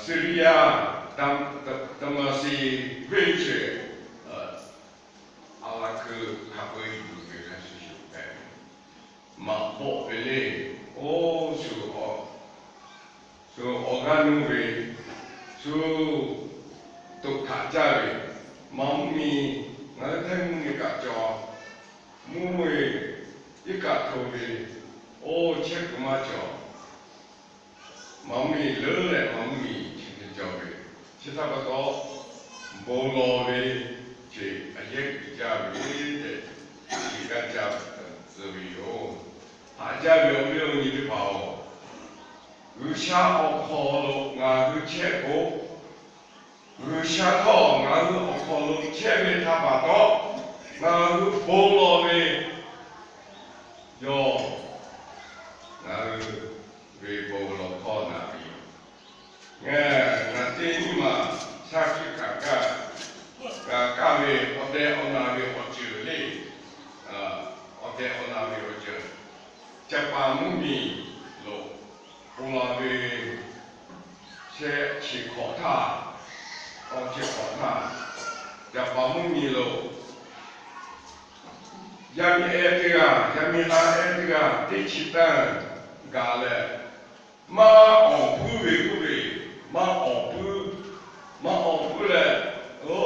Siˍriˍyaˇ, Daˍmaˍseˍ venˇ ceuˬ, a laˬ hkui hk'a peu-eˬ yuˬ ve hk'a shuˍ shuˍ hpehꞈ ve, maꞈ bawˆ ve le. Oˇ shu, shu awˬ g'aˇ nuˇ ve, shu toꞈ hkaꞈ jaˇ ve, maꞈ mvuhˇmiˬ, ngaˬ hui htaiˇ mvuhˇmiˬ kaꞈ cawˬ, mvuhˇmiˬ iˉ kaˆ hto ve, oˇ chehˇ kuiˬ maˇ cawˬ. Maꞈ mvuhˇmiˬ leuˉ leh maꞈ mvuhˇmiˬ chi hk'e cawˬ ve, chi htaꞈ pa taw, bon lawˬ ve, Sheˍ, a yehˉ kuiˬ jaˇ ve tehꞈ, sheˍ kaˇ jaˇ tzuhˬ ve yoˬ. Haꞈ jaˇ ve awˬ viˉ awˬ nyi teˇ hpaˍ-oˬ, G'uiˬsha awˬ hk'aw lo ngaˬ hui chehˇ k'o, G'uiˬsha htawˇ ngaˬ hui awˬ hk'aw lo chehˇ ve htaˇ pa taw, ngaˬ hui bon lawˬ ve yawˇ ngaˬ hui ve bon lawˬ hkawˇ na ve yoˬ. Ngaˬ, ngaˬ teˇ nyi ma shaˉ hkiˆ kaꞈ kaˇ, kaꞈ kaˇ ve awˬ tehˬ awˬ na ve awˬ ceuˬ le. Awˬ tehˬ awˬ na ve awˬ ceuˬ, Caˍ paˍ mvuhˇmiˬ lo ponˬ laˬ ve shehˆ chi hk'awꞈ htaˇ, awˬ chi hk'awꞈ htaˇ, Caˍ paˍ mvuhˇmiˬ lo yaˇ miˇ ehˉ teˇ g'aˇ, yaˇ miˇ haˉ ehˉ teˇ g'aˇ teˇ chi tanˇ gaˬ leh, maˇ awˍ puiˉ ve k'oˆ ve, maˇ awˍ puiˉ, maˇ awˍ puiˉ leh, o,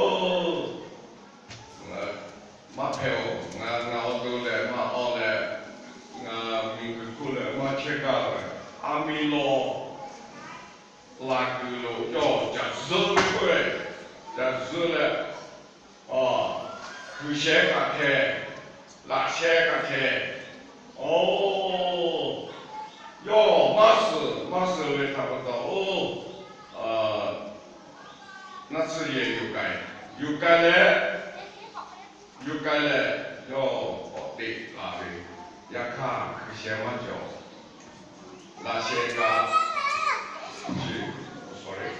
maˇ hpehꞈ-oˬ, ngaˬ, ngaˬ awˬ to lehˬ maˇ awˬ leh, ngaˬ miˬguiˬ hk'oˆ lehˬ maˇ chehˇ gaˇ ve, a miˬ lawˬ laꞈ kuiˬ lo yawˇ caˬ zuhˆ ve k'oˆ ve, caˬ zuhˆ leh, a, hkui sheh kaꞈ hkeh, laꞈ sheh kaꞈ hkeh, o, yawˇ maˇ suhˍ maˇ suhˍ ve htaꞈ pa taw, o, naˇ tsuhˇ yehˬ yoˬ k'ai, yoˬ k'ai leh, yoˬ k'ai leh, yawˇ k'awꞈ teꞈ la ve, yaꞈ hk'aˇ hkui sheh maˇ cawˬ, laꞈ sheh kaꞈ, sorry,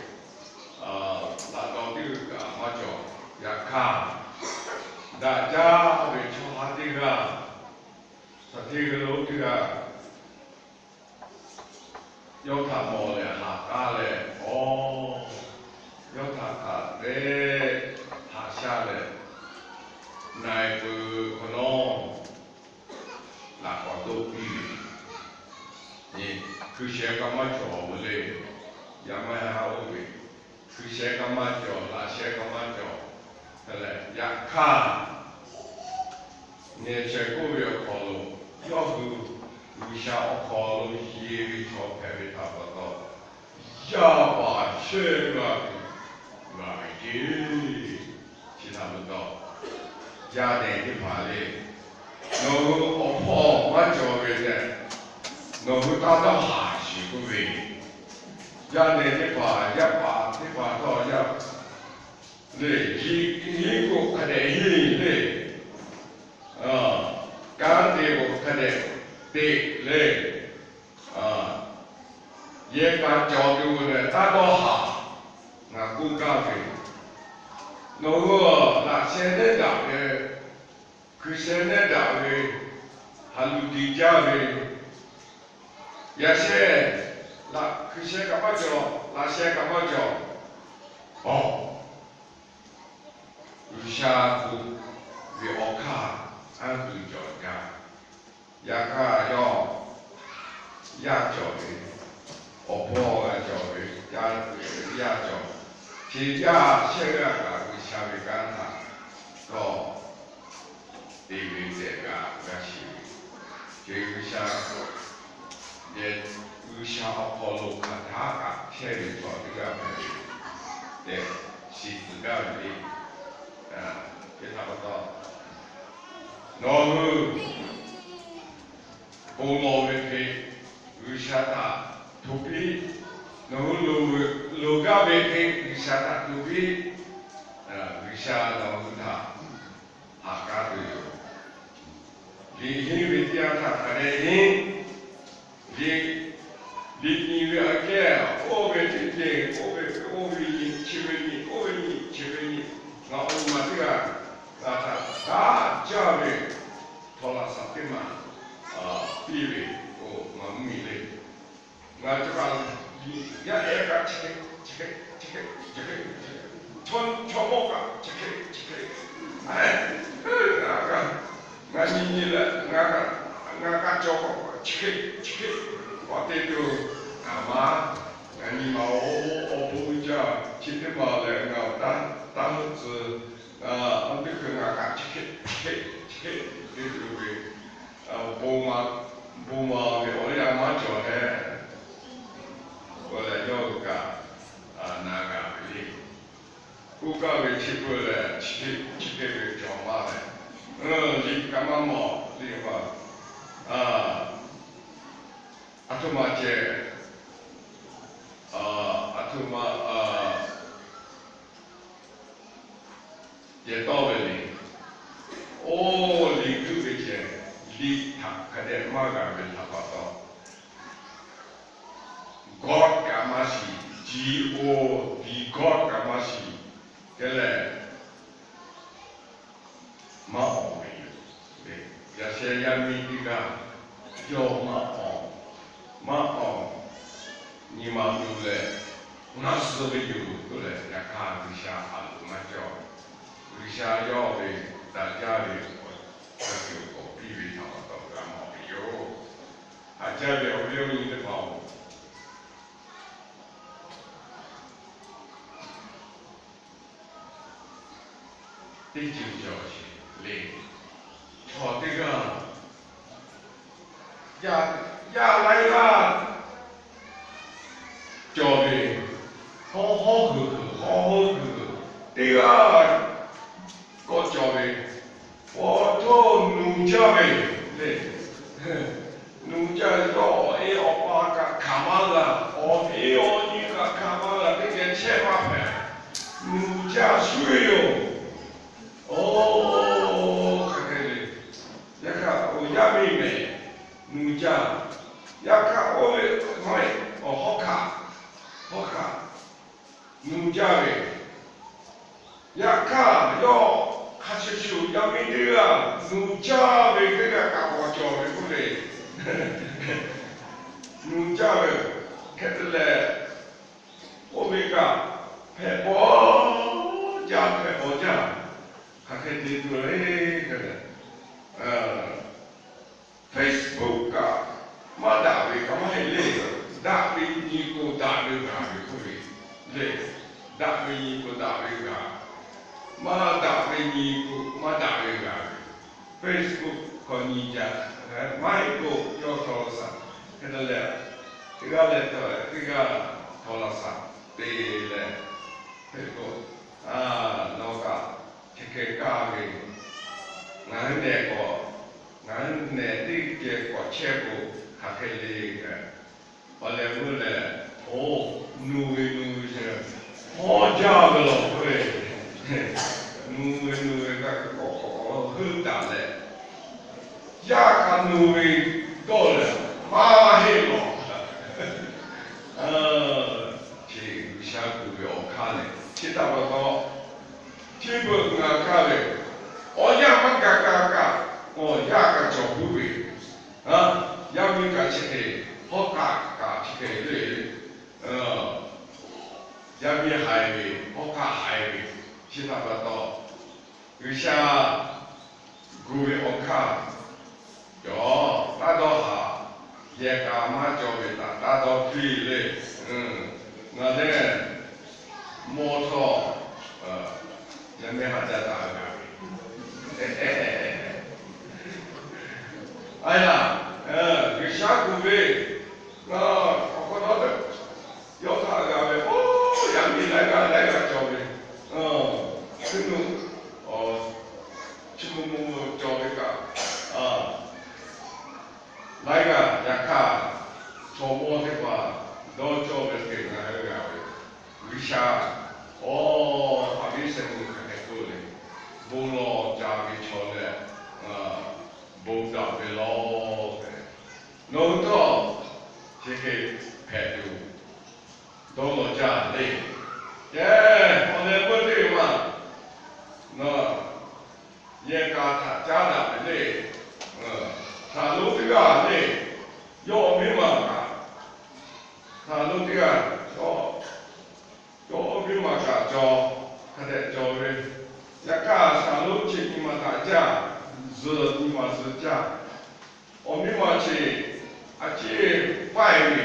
laꞈ dawˬ teˇ g'uiˬ kaꞈ maˇ cawˬ. Yaꞈ hk'aˇ, daꞈ jaˇ ve chaw ha teˇ g'aˇ, shaˍ hteˇ g'uiˬ lo teˇ g'aˇ yawˇ htaꞈ mawˬ leh haꞈ k'aˉ leh, a, yawˇ htaꞈ hk'aˬ hk'e haꞈ shaˇ leh, na-e peuˬ hk'awꞈ nawˉ laꞈ k'awꞈ toˆ piˇ ve, hkui sheh kaꞈ maˇ cawˬ ve le. Yaꞈ maˇ haꞈ oˇ ve, hkui sheh kaꞈ maˇ cawˬ, laꞈ sheh kaꞈ maˇ cawˬ. Hk'e leh yaꞈ hk'aˇ, ngehˬ chaweh k'oˆ ve awˬ hk'aw lo, yawˇ hui G'uiˬsha awˬ hk'aw lo yeˬ ve chaw hpehꞈ ve htaꞈ pa taw, yaˇ paˍ shehˆ g'aˇ tuˬ ngaˬ ve ceˇ. Chi htaꞈ pa taw, yaˇ nehˬ teˇ hpaˍ le, nawˬ hui awˬ hpawˇ maˇ cawˬ ve tehꞈ, nawˬ hui taˇ dawˇ haˍ sheˍ k'oˆ ve, yaˇ nehˬ teˇ hpaˍ, yaˇ paˍ teˇ hpaˍ htawˇ yaˇ le, hiˆ k'o hk'a dehꞈ hiˆ le, kanˉ te k'o hk'a dehꞈ teꞈ le. Yehˬ kaꞈ cawˬ tuˬ leh taˇ dawˇ haˍ. Ngaˬ k'oˆ gaˇ ve, nawˬ hui laꞈ sheh nehˉ daꞈ ve, hkui sheh nehˉ daꞈ ve, haˍ luˬ tiˍ jaˇ ve, yaꞈ sheh, hkui sheh kaꞈ maˇ cawˬ, laꞈ sheh kaꞈ maˇ cawˬ. Awˬ, G'uiˬsha k'oˆ ve awˬ hk'aˇ anˇ tuˬ cawˬ jaˇ. Yaꞈ hk'aˇ yawˇ yaˇ cawˬ ve, awˬ hpawˇ g'a cawˬ ve, yaˇ cawˬ, chi yaˇ shehˆ g'aˇ kaꞈ G'uiˬsha ve kanˉ htaꞈ dawˇ te ve tehꞈ kaꞈ g'a shiˍ ve, G'uiˬsha, G'uiˬsha awˬ hk'aw lo hk'aˬ htaˇ kaꞈ chehˇ ve chaw teˇ g'aˇ hpehꞈ ve tehꞈ shiˍ tcuh gaˇ ve le. Hk'e htaꞈ pa taw, nawˬ hui bon lawˬ ve hk'e G'uiˬsha htaꞈ hto piˇ, nawˬ hui loˍ gaˇ ve hk'e G'uiˬsha htaꞈ hto piˇ, G'uiˬsha nawˬ hui htaꞈ haꞈ k'aˉ tuˬ yoˬ. Liꞈ henˇ ve teˇ yanˇ htaˇ hk'a dehꞈ henˇ, liꞈ, liꞈ nyi ve aꞈ kehˉ, oˇ ve teˇ ceuˬ, oˇ ve, oˇ ve nyi, chi ve nyi, oˇ ve nyi, chi ve nyi, ngaˬ oˇ ma teˇ g'aˇ, ngaˬ htaꞈ daꞈ jaˇ ve htawˇ laꞈ shaˍ teˇ maˬ piˇ ve k'o, ngaˬ mvuhˇmiˬ le. Ngaˬ cawˬ kaꞈ, yaˇ ehˉ kaꞈ chi hk'e, chi hk'e, chi hk'e, chi hk'e, chaw mawˇ kaꞈ chi hk'e, chi hk'e, ngaˬ nyi nyi leh, ngaˬ kaꞈ, ngaˬ kaꞈ cawˬ kaꞈ chi hk'e, chi hk'e, awˬ te tuˬ, ngaˬ ma, ngaˬ nyi ma-oˬ, awˬ bon uiˍ jaˇ chi teˇ maˬ lehˬ ngaˬ taˇ, taˇ meuˆ tcuh, ngaˬ awˬ teˇ hkui ngaˬ kaꞈ chi hk'e, chi hk'e, chi hk'e te tuˬ ve, bon ma, bon ma ve awˬ yanˇ maˇ cawˬ leh, k'oˆ leh yawˇ hui kaꞈ na g'a ve le. Oˇ gaˇ ve chi beuꞈ lehˬ, chi hk'e ve cawˬ maˇ leh, liꞈ kaꞈ maˇ mawˬ teˇ hpaˍ, aˬ htoꞈ ma ceh, aˬ htoꞈ ma ceh tawˇ ve le. Oˇ liꞈ guiˇ ve ceh, liꞈ htaꞈ hk'a dehꞈ maˇ g'a ve htaꞈ pa taw, God kaꞈ maˇ shiˍ, G O D God kaꞈ maˇ shiˍ, hk'e leh maˇ awˬ ve yoˬ. Yaꞈ sheh yaˇ miˇ teˇ g'aˇ yawˇ maˇ awˬ, maˇ awˬ nyi ma tuˬ leh, ngaˬ suh ve yoˬ k'oˆ leh, yaꞈ hk'aˇ G'uiˬsha a loˍ maˇ cawˬ. G'uiˬsha yawˇ ve daꞈ jaˇ ve awˬ ceuˬ k'awꞈ piˇ ve htaꞈ pa taw g'a mawˬ ve yoˬ. Haꞈ jaˇ ve awˬ viˉ awˬ nyi teˇ hpaˍ-oˬ, teˇ ceuˬ cawˬ sheˍ le. Chaw teˇ g'aˇ yaˇ laiˉ g'aˇ cawˬ ve, hawˉ hawˉ hui hui, hawˉ hawˉ hui hui, teˇ g'aˇ kawˆ cawˬ ve, awˬ htaˇ nuˬ jaˇ ve le. Nuˬ jaˇ ve, yawˇ awˬ e awˬ pa kaꞈ hkanˍ maˇ g'a, awˬ e awˬ nyi kaꞈ hkanˍ maˇ g'a, teˇ geh chehˇ maˇ hpehꞈ. Nuˬ jaˇ shuˍ ve yoˬ. Oˇ, hk'aˬ hk'e le. Yaꞈ hk'aˇ, oˇ yaˇ miˇ mehˍ, nuˬ jaˇ. Yaꞈ hk'aˇ, oˇ ve maˇ heˆ, awˬ hawˉ hkanˍ, hawˉ hkanˍ, nuˬ jaˇ ve. Yaꞈ hk'aˇ, yawˇ hk'a shuˍ shuˍ yaˇ miˇ teˇ g'aˇ nuˬ jaˇ ve teˇ g'aˇ kaꞈ k'awꞈ cawˬ ve k'oˆ ve, nuˬ jaˇ ve. Hk'e te leh, oˇ ve kaꞈ hpehꞈ paw jaˇ, hpehꞈ paw jaˇ. Hk'aˬ hk'e te tuˬ le, hk'e leh, Facebook kaꞈ maˇ daꞈ ve kaꞈ maˇ heˆ le. Daꞈ ve nyi k'o daꞈ ve g'a ve k'oˆ ve le. Daꞈ ve nyi k'o daꞈ ve g'a, maˇ daꞈ ve nyi k'o maˇ daꞈ ve g'a ve. Facebook hk'aw nyi jaˇ, maˇ heˆ k'o yawˇ htaw la saˍ. Hk'e te leh, teˇ g'aˇ leh teˇ g'aˇ htaw la saˍ te leh, hk'e k'o, nawˬ kaꞈ chi hk'e kaˇ ve, ngaˬ hui nehˬ k'awꞈ, ngaˬ hui nehˬ teˇ geh k'awꞈ chehˇ k'o, hk'aˬ hk'e le. Awˬ lehˬ meuˇ lehˬ, oˇ, nuˬ ve nuˬ ve ce, hawˉ jaˇ ve lawˬ k'oˆ ve, nuˬ ve nuˬ ve kaꞈ k'awꞈ k'awꞈ heuˆ daꞈ leh, yaˇ kaꞈ nuˬ ve dawˇ leh maˇ heˆ lawˬ. Chi G'uiˬsha kuˬ ve awˬ hk'aˇ lehˬ, chi htaꞈ pa taw, chi beuꞈ ngaˬ kaˇ ve, awˬ yanˇ maˇ gaˬ kaꞈ kaꞈ, awˬ yanˇ kaꞈ cawˬ puiˉ ve, yaˇ miˇ kaꞈ chi hk'e, hawˉ hk'aˆ kaꞈ chi hk'e le. Yaˇ miˇ haiˬ ve, hawˉ hk'aˆ haiˬ ve, chi htaꞈ pa taw, G'uiˬsha gu ve awˬ hk'aˇ cawˬ. Taˇ dawˇ haˍ, yehˬ k'a maˇ cawˬ ve htaꞈ taˇ dawˇ hpiˇ le. Ngaˬ lehˬ mawˇ htawˇ, yaˇ miˇ haꞈ jaˇ taˍ ve, a yaˇ, G'uiˬsha kuˬ ve, awˬ hk'aw lo yawˇ htaꞈ g'a ve, oˇ, yaˇ miˇ laiˉ g'aˇ laiˉ g'aˇ cawˬ ve, teˇ nu, chi mvuh mvuh cawˬ ve kaꞈ, laiˉ g'aˇ. Yaꞈ hk'aˇ, chaw mawˇ teˇ hpaˍ dawˇ cawˇ ve hk'e ngaˬ hui g'a ve, G'uiˬsha, oˇ, hk'aˬ ve sehˍ meuˇ hk'aˬ hk'e k'oˆ le, bon lawˬ ca ve chaw leh, bon daꞈ ve lawˬ tehꞈ, nawˬ hui htawˇ chi hk'e hpehꞈ tuˬ dawˇ lawˬ jaˇ le. Kehˬ, awˬ leh meuˇ teˇ maˬ, nawˬ yehˬ k'a htaꞈ caˉ daꞈ ve le. Saˍ lonˉ teˇ g'aˇ le, yawˇ awˬ miˇ ma kaꞈ, saˍ lonˉ teˇ g'aˇ, yawˇ awˬ miˇ ma kaꞈ cawˬ, hk'a dehꞈ cawˬ ve. Yaꞈ hk'aˇ, saˍ lonˉ chi nyi ma htaꞈ caˇ, zuhꞈ nyi ma zuhꞈ caˇ. Awˬ miˇ ma chi a ciˉ paiˇ ve,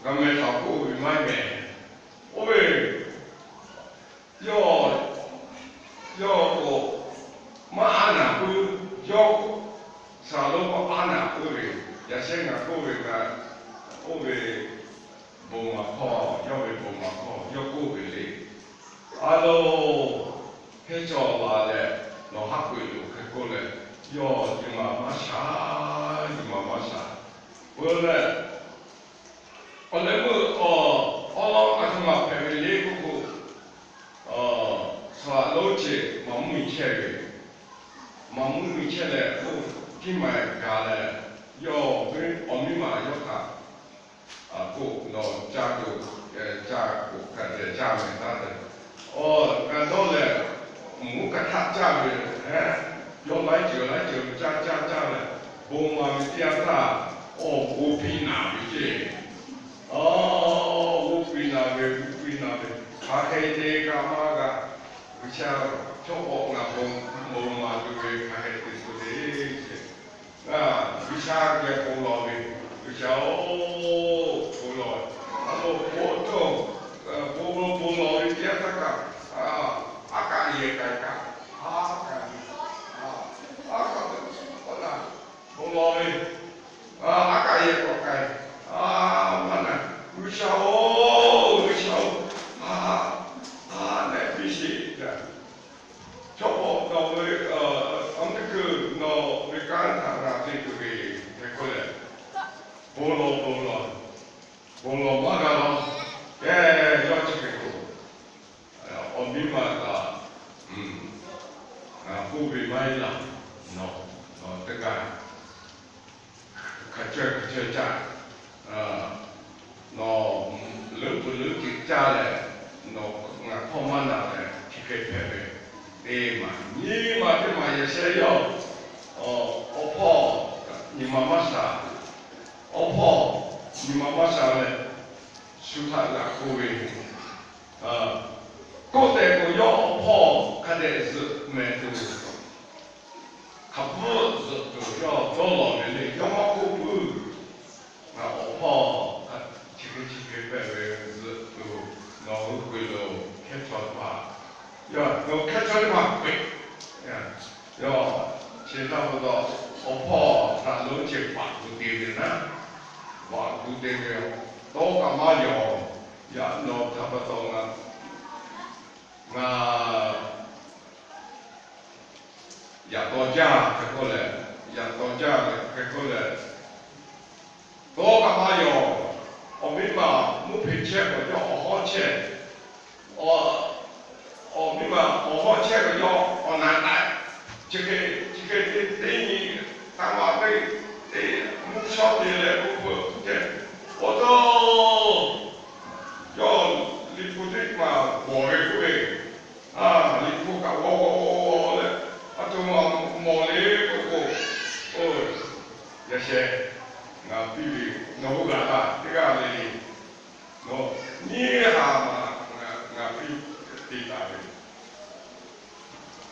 g'a meh htaꞈ k'oˆ ve maˇ heˆ mehˍ. Oˇ ve, yawˇ, yawˇ k'o maˇ aˉ naˍ puiˉ, yawˇ saˍ lonˉ k'o aˉ naˍ puiˉ ve, yaꞈ shehˉ ngaˬ k'oˆ ve kaꞈ, oˇ ve bon maˍ hkawˇ, yawˇ ve bon maˍ hkawˇ yawˇ k'oˆ ve le. A lo, hkehˉ chaw la leh, nawˬ haˉ pui lo hk'e k'oˆ leh, yawˇ nyi ma maˇ sha, nyi ma maˇ sha. Peuˬ leh, awˬ leh meuˇ awˬ, awˬ lawn a htoꞈ ma hpehꞈ ve le k'oˆ k'o, saˍ laꞈ lonˉ ceˬ maˍ mvuhˇ miˬ chehˇ ve, maˍ mvuhˇ miˬ chehˇ leh k'oˆ, tiˇ ma gaˬ leh, yawˇ ve awˬ miˇ ma yawˇ htaꞈ k'oˆ, nawˬ caˇ tuˬ, caˇ k'oˆ hk'a dehꞈ caˇ mehˍ taˉ tehꞈ. Awˬ, ngaˬ dawˇ lehˬ, mvuhˇ hk'aˇ htaˆ caˇ ve, yawˇ laiˉ ceuˬ laiˉ ceuˬ caˇ caˇ caˇ leh, bon ma ve teˇ yanˇ htaˇ, awˬ bon piˇ naˍ ve ceˇ. Awˬ, bon piˇ naˍ ve, bon piˇ naˍ ve, hk'aˬ hk'e te kaꞈ maˇ g'a. G'uiˬsha, chaw k'awꞈ ngaˬ bon bon maˍ tuˬ ve hk'aˬ hk'e te tuˬ le ce. G'uiˬsha geh bon lawˬ ve, G'uiˬsha-oˬ, bon lawˬ ve. A lo, bon htawˇ, bon lawˬ ve teˇ yanˇ htaˇ kaꞈ, aˉ kaˆ yehˬ k'ai kaꞈ, aˉ kaˆ, aˉ kaˆ, bon lawˬ ve, aˉ kaˆ yehˬ k'awꞈ k'ai, a, maˇ na, G'uiˬsha-oˬ, G'uiˬsha-oˬ, a, a leh piˇ sheˍ. Chaw k'awꞈ nawˬ ve, a, a mvuhˇ hkui nawˬ ve kanˉ htaꞈ g'a te tuˬ ve hk'e k'oˆ leh, bon lawˬ, bon lawˬ, bon lawˬ maˇ g'a law. Kehˬ, yawˇ chi hk'e k'o, awˬ miˇ ma kaꞈ, k'oˆ ve maˇ heˆ laˇ, nawˬ, nawˬ teˇ g'aˇ hk'a chaweh hk'a chaweh caˇ, nawˬ leuˉ peuˬ leuˉ ceuˬ caˇ leh, nawˬ ngaˬ hpawˇ maˇ na leh chi hk'e hpehꞈ ve, teˇ maˬ nyi ma teˇ maˬ yaꞈ sheh yawˇ, awˬ hpawˇ nyi ma maˇ sha, awˬ hpawˇ nyi ma maˇ sha leh, shu htaꞈ g'a k'oˆ ve, k'oˆ tehꞈ k'o yawˇ awˬ hpawˇ hk'a dehꞈ zuhꞈ mehˍ tuˬ, hk'a pfuhˇ zuhꞈ tuˬ yawˇ dawˇ lawˬ ve le. Yawˇ maˇ k'oˆ puiˉ, ngaˬ awˬ hpawˇ chi hk'e chi hk'e hpehꞈ ve, zuhꞈ tuˬ nawˬ hui peuˬ lo hkehˉ chaw teˇ hpaˍ, yawˇ nawˬ hkehˉ chaw teˇ hpaˍ peuˬ. Yawˇ chi htaˇ pa taw, awˬ hpawˇ saˍ laꞈ lonˉ ceˬ vaꞈ gu te ve naˉ, vaꞈ gu te ve, tawˇ kaꞈ maˇ yaw. Yaꞈ nawˬ htaꞈ pa taw ngaˬ, ngaˬ yaꞈ taw jaˇ hk'e k'oˆ leh, yaꞈ taw jaˇ hk'e k'oˆ leh, tawˇ kaꞈ maˇ yaw. Awˬ miˇ ma mvuhˇ hpeꞈ chehˇ k'awꞈ yawˇ awˬ hawˉ chehˇ, awˬ miˇ ma awˬ hawˉ chehˇ k'awꞈ yawˇ awˬ na taˍ. Chi hk'e, chi hk'e te teˇ nyi, taˇ maˇ teˇ, teˇ mvuhˇ shawˉ te leh k'oˆ k'o, k'oˆ tehꞈ, awˬ to, yawˇ liꞈ hpu teˇ maˬ bawˬ ve k'oˆ ve, a, liꞈ hpu kaꞈ g'aw g'aw g'aw leh, a htoꞈ ma mawˬ le k'oˆ k'o, oˬ, yaꞈ sheh ngaˬ piˇ ve, nawˬ hui g'a taˇ teˇ g'aˇ le le, nawˬ nyiˇ ha ma ngaˬ piˇ te taˍ ve,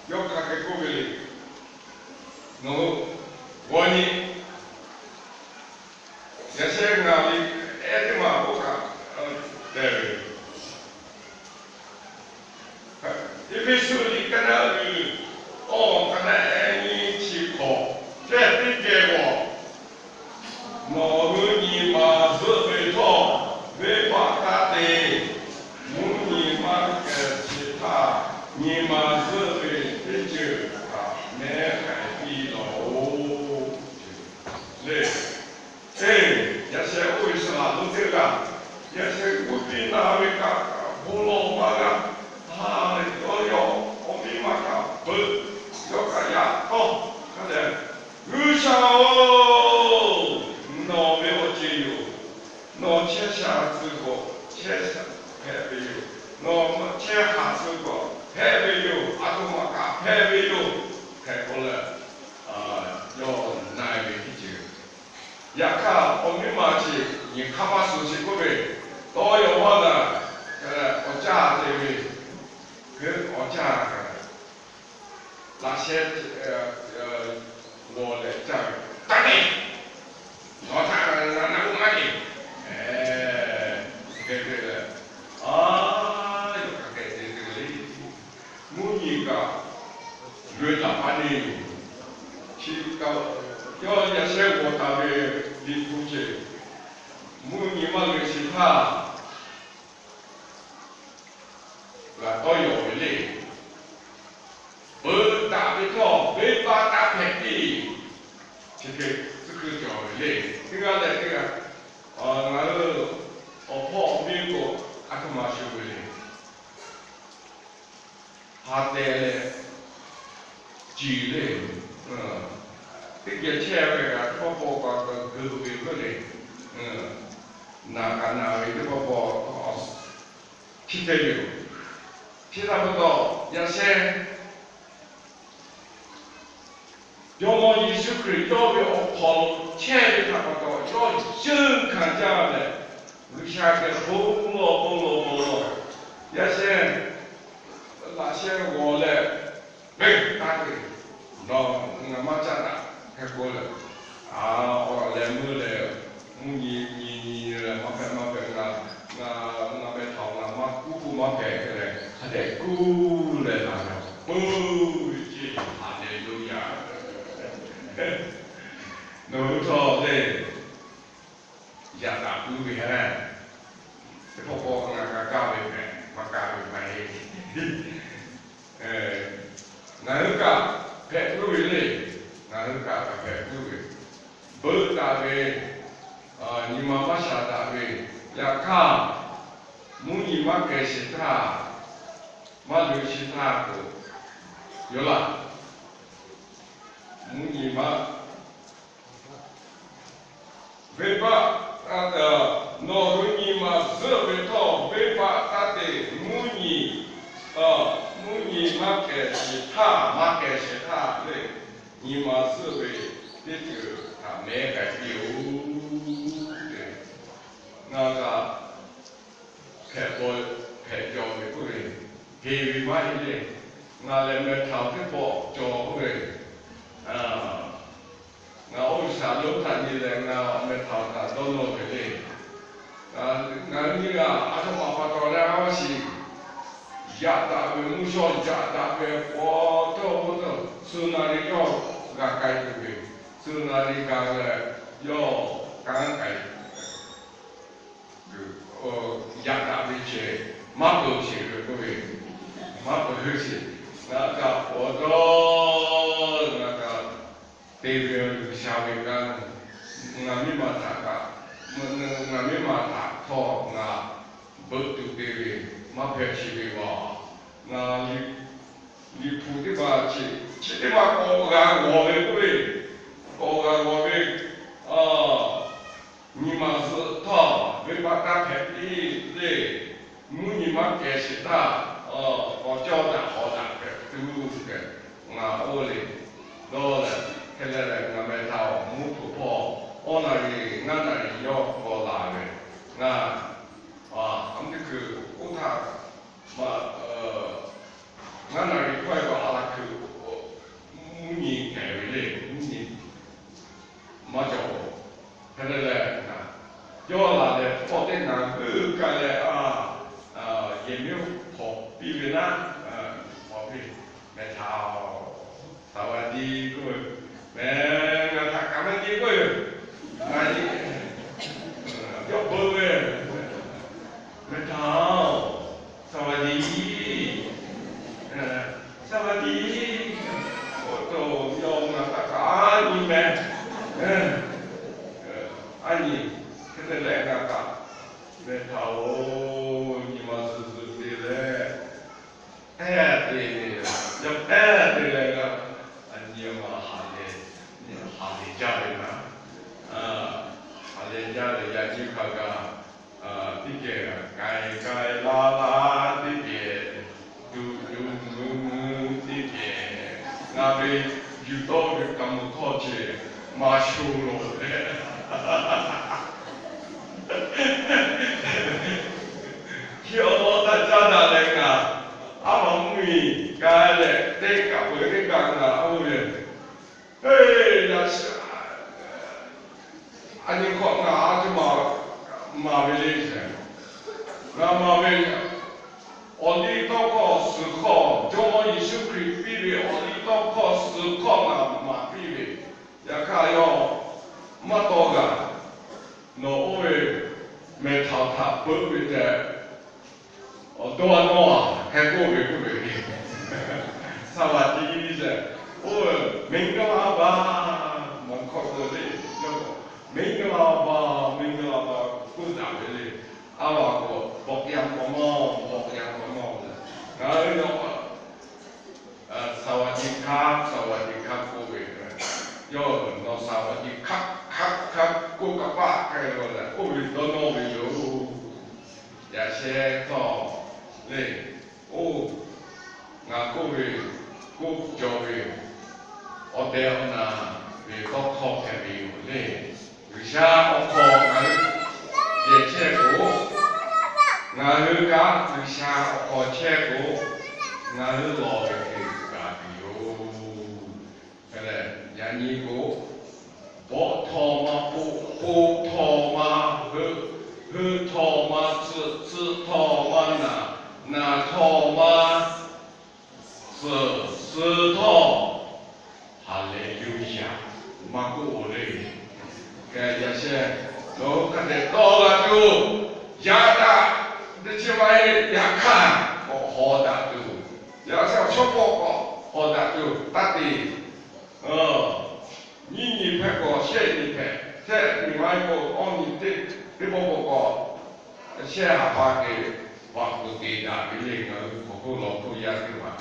yawˇ hk'aˬ hk'e k'oˆ ve le. Nawˬ hui g'aw nyi. Yaꞈ sheh ngaˬ ve ehˉ teˇ maˬ k'oˆ kaꞈ te ve, Eˇfeˇsuꞈ liꞈ ka naˆ uiˍ awˬ ka naˆ ehˉ nyiˇ chi hk'awꞈ, teˇ teˇ geh g'awˬ, nawˬ hui nyi ma zuhˆ ve htawˇ, venˇbaˆ taˇ te. Mvuhˇ nyi maˇ k'ehˬ sheˍ htaˇ, nyi ma zuhˆ ve teˇ ceuˬ htaꞈ mehˉ k'ai piˇ lawˬ-oˬ. Le, eˬ, yaꞈ sheh oˇ ve saˍ laꞈ lonˉ teˇ g'aˇ, yaꞈ sheh g'uˇ piˇ na ve kaꞈ bon lawˬ maˇ g'a. Ha lehˬ, yawˇ yawˇ awˬ miˇ ma kaꞈ beuꞈ, yawˇ kaꞈ yaꞈ tawˇ hk'a dehꞈ, G'uiˬsha-oˬ, nawˬ ve awˬ ceˬ yoˬ. Nawˬ chehˇ sha tcuh k'o chehˇ sha hpehꞈ ve yoˬ. Nawˬ chehˇ haˍ tcuh k'o hpehꞈ ve yoˬ. A htoꞈ ma kaꞈ hpehꞈ ve yoˬ. Hk'e k'oˆ leh, yawˇ na-e ve teˇ ceuˬ. Yaꞈ hk'aˇ, awˬ miˇ ma chi nyi hk'aˇ maˇ suh sheˍ k'oˆ ve, tawˇ yaw maˇ na, awˬ caˇ te ve, awˬ caˇ laꞈ sheh g'aw leh caˇ ve, Taˇ te, nawˬ htaꞈ ngaˬ na k'oˆ maˇ te. Hk'e te leh, a, yawˇ hk'aˬ hk'e te te le. Mvuhˇ nyi kaꞈ loꞈ-e taˍ maˇ neˇ yoˬ. Chi kaꞈ yawˇ yaꞈ sheh g'awˬ taˍ ve liꞈ hpu ceh, mvuhˇ nyi maˇ loꞈ-e sheˍ htaˇ, tawˇ yaw ve le. Peuˬ daꞈ ve htawˇ, venˇbaˆ taˇ hpehꞈ piˇ. Chi hk'e tcuhˉ kuiˬ cawˬ ve le. Teˇ g'aˇ leh teˇ g'aˇ, ngaˬ hui awˬ hpawˇ awˬ miˇ k'o, a htoꞈ ma shu ve le. Ha teh leh ciˬ le. Teˇ geh chehˇ ve kaꞈ teˇ pawˆ pawˆ kaꞈ geu ve k'oˆ le. Naˬ kaꞈ naˬ ve teˇ pawˆ pawˆ chi hk'e ve yoˬ. Chi htaꞈ pa taw, yaꞈ sheh Jawˇmawˇ Yeˍsuˆ Hkriꞈ yawˇ ve awˬ hk'aw lo chehˇ ve htaꞈ pa taw, yawˇ yeunˇ hkanˍ jaˇ leh, G'uiˬsha geh bon lawˬ bon lawˬ bon lawˬ, yaꞈ sheh laꞈ sheh g'awˬ leh, venˇbaˆ taˇ te, nawˬ ngaˬ maˇ caˇ daꞈ hk'e k'oˆ leh, a, awˬ leh meuˇ leh, mvuhˇ nyi nyi nyi leh maˇ hpehꞈ maˇ hpehꞈ, ngaˬ, ngaˬ meh htaꞈ ngaˬ maˇ kuˉ kuˉ maˇ hpehꞈ hk'e leh, hk'a dehꞈ kuˉ leh laˬ ve, peuˬ ve ceˇ, Haˍleˍluˇyaˬ. Nawˬ hui htawˇ le, yaꞈ daꞈ puiˉ ve ha leh, teˇ pawˆ pawˆ ngaˬ kaꞈ kaˇ ve hpehꞈ, maˇ kaˇ ve maˇ heˆ. Ngaˬ hui kaꞈ hpehꞈ puiˉ ve le. Ngaˬ hui kaꞈ hpehꞈ puiˉ ve, beuꞈ daꞈ ve, nyi ma maˇ shaˍ daꞈ ve, yaꞈ hk'aˇ mvuhˇ nyi maˇ kehˬ sheˍ htaˇ, maˇ luꞈ sheˍ htaˇ k'o, yoˬ laˇ. Mvuhˇ nyi maˇ venˇbaˆ, nawˬ hui nyi ma zuhˆ ve htawˇ, venˇbaˆ taˇ te. Mvuhˇ nyi, mvuhˇ nyi maˇ kehˬ sheˍ htaˇ, maˇ kehˬ sheˍ htaˇ le, nyi ma zuhˆ ve teˇ ceuˬ htaꞈ mehˉ k'ai piˇ-oˬ. Ngaˬ kaꞈ hpehꞈ paw hpehꞈ cawˬ ve k'oˆ ve, heˍ ve maˇ heˆ le. Ngaˬ lehˬ meh htaꞈ teˇ pawˆ cawˬ k'oˆ ve, ngaˬ oˇ ve shaˍ lonˉ htaꞈ nyi leh ngaˬ meh htaꞈ kaꞈ dawˇ nawˇ ve le. Ngaˬ hui nyi g'a a htoꞈ ma pa taw leh a shiˍ, yaꞈ daꞈ ve mvuhˇ shawˇ yaꞈ daꞈ ve paw tawˇ oˇ tawˇ, tsunaˍriˍ yawˇ g'a k'ai tuˬ ve, tsunaˍriˍ gaˬ leh yawˇ kanˉ k'ai tuˬ ve, yaꞈ daꞈ ve ceh, maˇ peuˬ sheˍ ve k'oˆ ve, maˇ peuˬ sheˍ. Ngaˬ kaꞈ paw tawˇ, ngaˬ kaꞈ te ve G'uiˬsha ve kanˉ, ngaˬ miˇ ma htaꞈ kaꞈ, ngaˬ miˇ ma htaꞈ htawˇ ngaˬ beuꞈ tuˬ te ve, maˇ hpehꞈ sheˍ ve g'a. Ngaˬ Liꞈ hpu teˇ hpaˍ chi, chi teˇ hpaˍ k'awꞈ g'a g'awˬ ve k'oˆ ve, k'awꞈ g'a g'awˬ ve, nyi ma zuhˆ htawˇ venˇbaˆ taˇ hpehꞈ piˇ le. Mvuhˇ nyi maˇ kehˬ sheˍ htaˇ, k'awꞈ cawˇ daꞈ k'awꞈ daꞈ hpehꞈ tuˬ tehꞈ ngaˬ oˇ le. Dawˇ leh hk'e leh leh ngaˬ meh htaꞈ awˬ mvuhˇ hpeuꞈ hpawˇ awˇ naˍ riˍ ngaˇ naˍ riˍ yawˇ k'awꞈ laˬ ve, ngaˬ a mvuhˇ teˇ hkui oˇ htaˇ, ngaˇ naˍ riˍ hkawˇ e kaꞈ a la hkui mvuhˇ nyi hpehꞈ ve le, mvuhˇ nyi maˇ cawˬ. Hk'e te leh, yawˇ laˬ leh hkawˇ teˇ naˍ g'euˆ kaˇ leh a, yehˬ miˉ hk'awꞈ piˇ ve naˉ, hk'awꞈ piˇ, meh htaꞈ สวัสดี k'oˆ ve, meh ngaˬ htaꞈ kaꞈ maˇ nyi k'oˆ ve, ngaˬ nyi, yawˇ beuꞈ ve, meh htaꞈ สวัสดี สวัสดี awˬ to yawˇ ngaˬ htaꞈ kaꞈ a nyi meh, a nyi, hk'e te leh ngaˬ kaꞈ meh htaꞈ-oˬ, nyi ma zuhˬ zuhˬ te leh, ehˉ te, yaˇ ehˉ te leh g'a, a nyi ma haˍ lehˬ, haˍ lehˬ jaˇ ve naˉ, haˍ lehˬ jaˇ ve yaꞈ nyi hk'a gaˬ, teˇ geh k'ai k'ai laˇ laˇ teˇ geh, tuꞈ tuꞈ mvuh mvuh teˇ geh, ngaˬ ve yuˬ dawˇ ve kaꞈ mvuh htawˇ ceh maˇ sho lawˬ leh, chi awˬ lawn taˇ caˇ daꞈ leh ngaˬ, aˉ ma mvuhˇ miˬ k'ai leh teˇ kaꞈ peuˬ teˇ kaꞈ ngaˬ oˇ ve, heˇ, yaꞈ shi a nyi hk'awꞈ ngaˬ a htoꞈ ma maˍ ve le. Ngaˬ maˍ ve awˬ liˇ tawˇ hkawˇ suhˍ hkawˇ, Jawˇmawˇ Yeˍsuˆ Hkriꞈ piˇ ve awˬ liˇ tawˇ hkawˇ suhˍ hkawˇ ngaˬ maˍ piˇ ve, yaꞈ hk'aˇ yawˇ maˇ tawˇ g'a. Nawˬ oˇ ve mehˬ htaꞈ htaꞈ peuˬ ve tehꞈ Awˬ dawˇ a nawˇ a hk'e k'oˆ ve k'oˆ ve, สวัสดี leh, oˇ ve မင်္ဂလာပါ maˇ hkawˇ k'oˆ le, yawˇ k'o မင်္ဂလာပါ မင်္ဂလာပါ k'oˆ daꞈ ve le. A vaˬ k'o, bawˆ k'ai k'awꞈ nawˇ, bawˆ k'ai k'awꞈ nawˇ leh, ngaˬ hui nawˬ สวัสดีครับ สวัสดีครับ k'oˆ ve, yawˇ nawˬ สวัสดีครับ ครับ ครับ k'oˆ kaꞈ paˆ k'ai ve leh, oˇ ve dawˇ nawˇ ve yoˬ. Yaꞈ sheh htawˇ le, oˇ, ngaˬ k'oˆ ve, k'oˆ cawˬ ve, awˬ tehˬ awˬ na ve tawˇ hkawˇ hpehꞈ ve yoˬ le. G'uiˬsha awˬ hk'aw ngaˬ hui geh chehˇ k'o, ngaˬ hui kaꞈ G'uiˬsha awˬ hk'aw chehˇ k'o, ngaˬ hui lawˬ ve hk'e gaˬ tuˬ yoˬ. Hk'e leh, yaꞈ nyi k'o, bawˆ htawˇ maˇ poˆ, poˆ htawˇ maˇ heuˆ, heuˆ htawˇ maˇ tsuhꞈ, tsuhꞈ htawˇ maˇ naˬ, naˬ htawˇ maˇ suhˍ, suhˍ htawˇ, Haˍleˍluˇyaꞈ maˇ k'oˆ le. Hk'e yaꞈ sheh, nawˬ hui hk'a dehꞈ tawˆ la tuˬ, yaꞈ daꞈ, teˇ chi maˇ heˆ, yaꞈ hk'aˇ k'awꞈ hawˍ daꞈ tuˬ, yaꞈ sheh awˬ shawˉ pawˆ k'awꞈ hawˍ daꞈ tuˬ taˇ te. Nyiˇ nyi hpehꞈ k'o, shehˆ nyi hpehꞈ, shehˆ nyi maˇ heˆ k'o, awˇ nyi teˇ, teˇ pawˆ pawˆ k'awꞈ, shehˆ ha pa kehˬ vaꞈ k'oˍ te daꞈ ve le. Ngaˬ hui hk'aw hk'oˆ law hk'oˆ yaˇ teˇ hpaˍ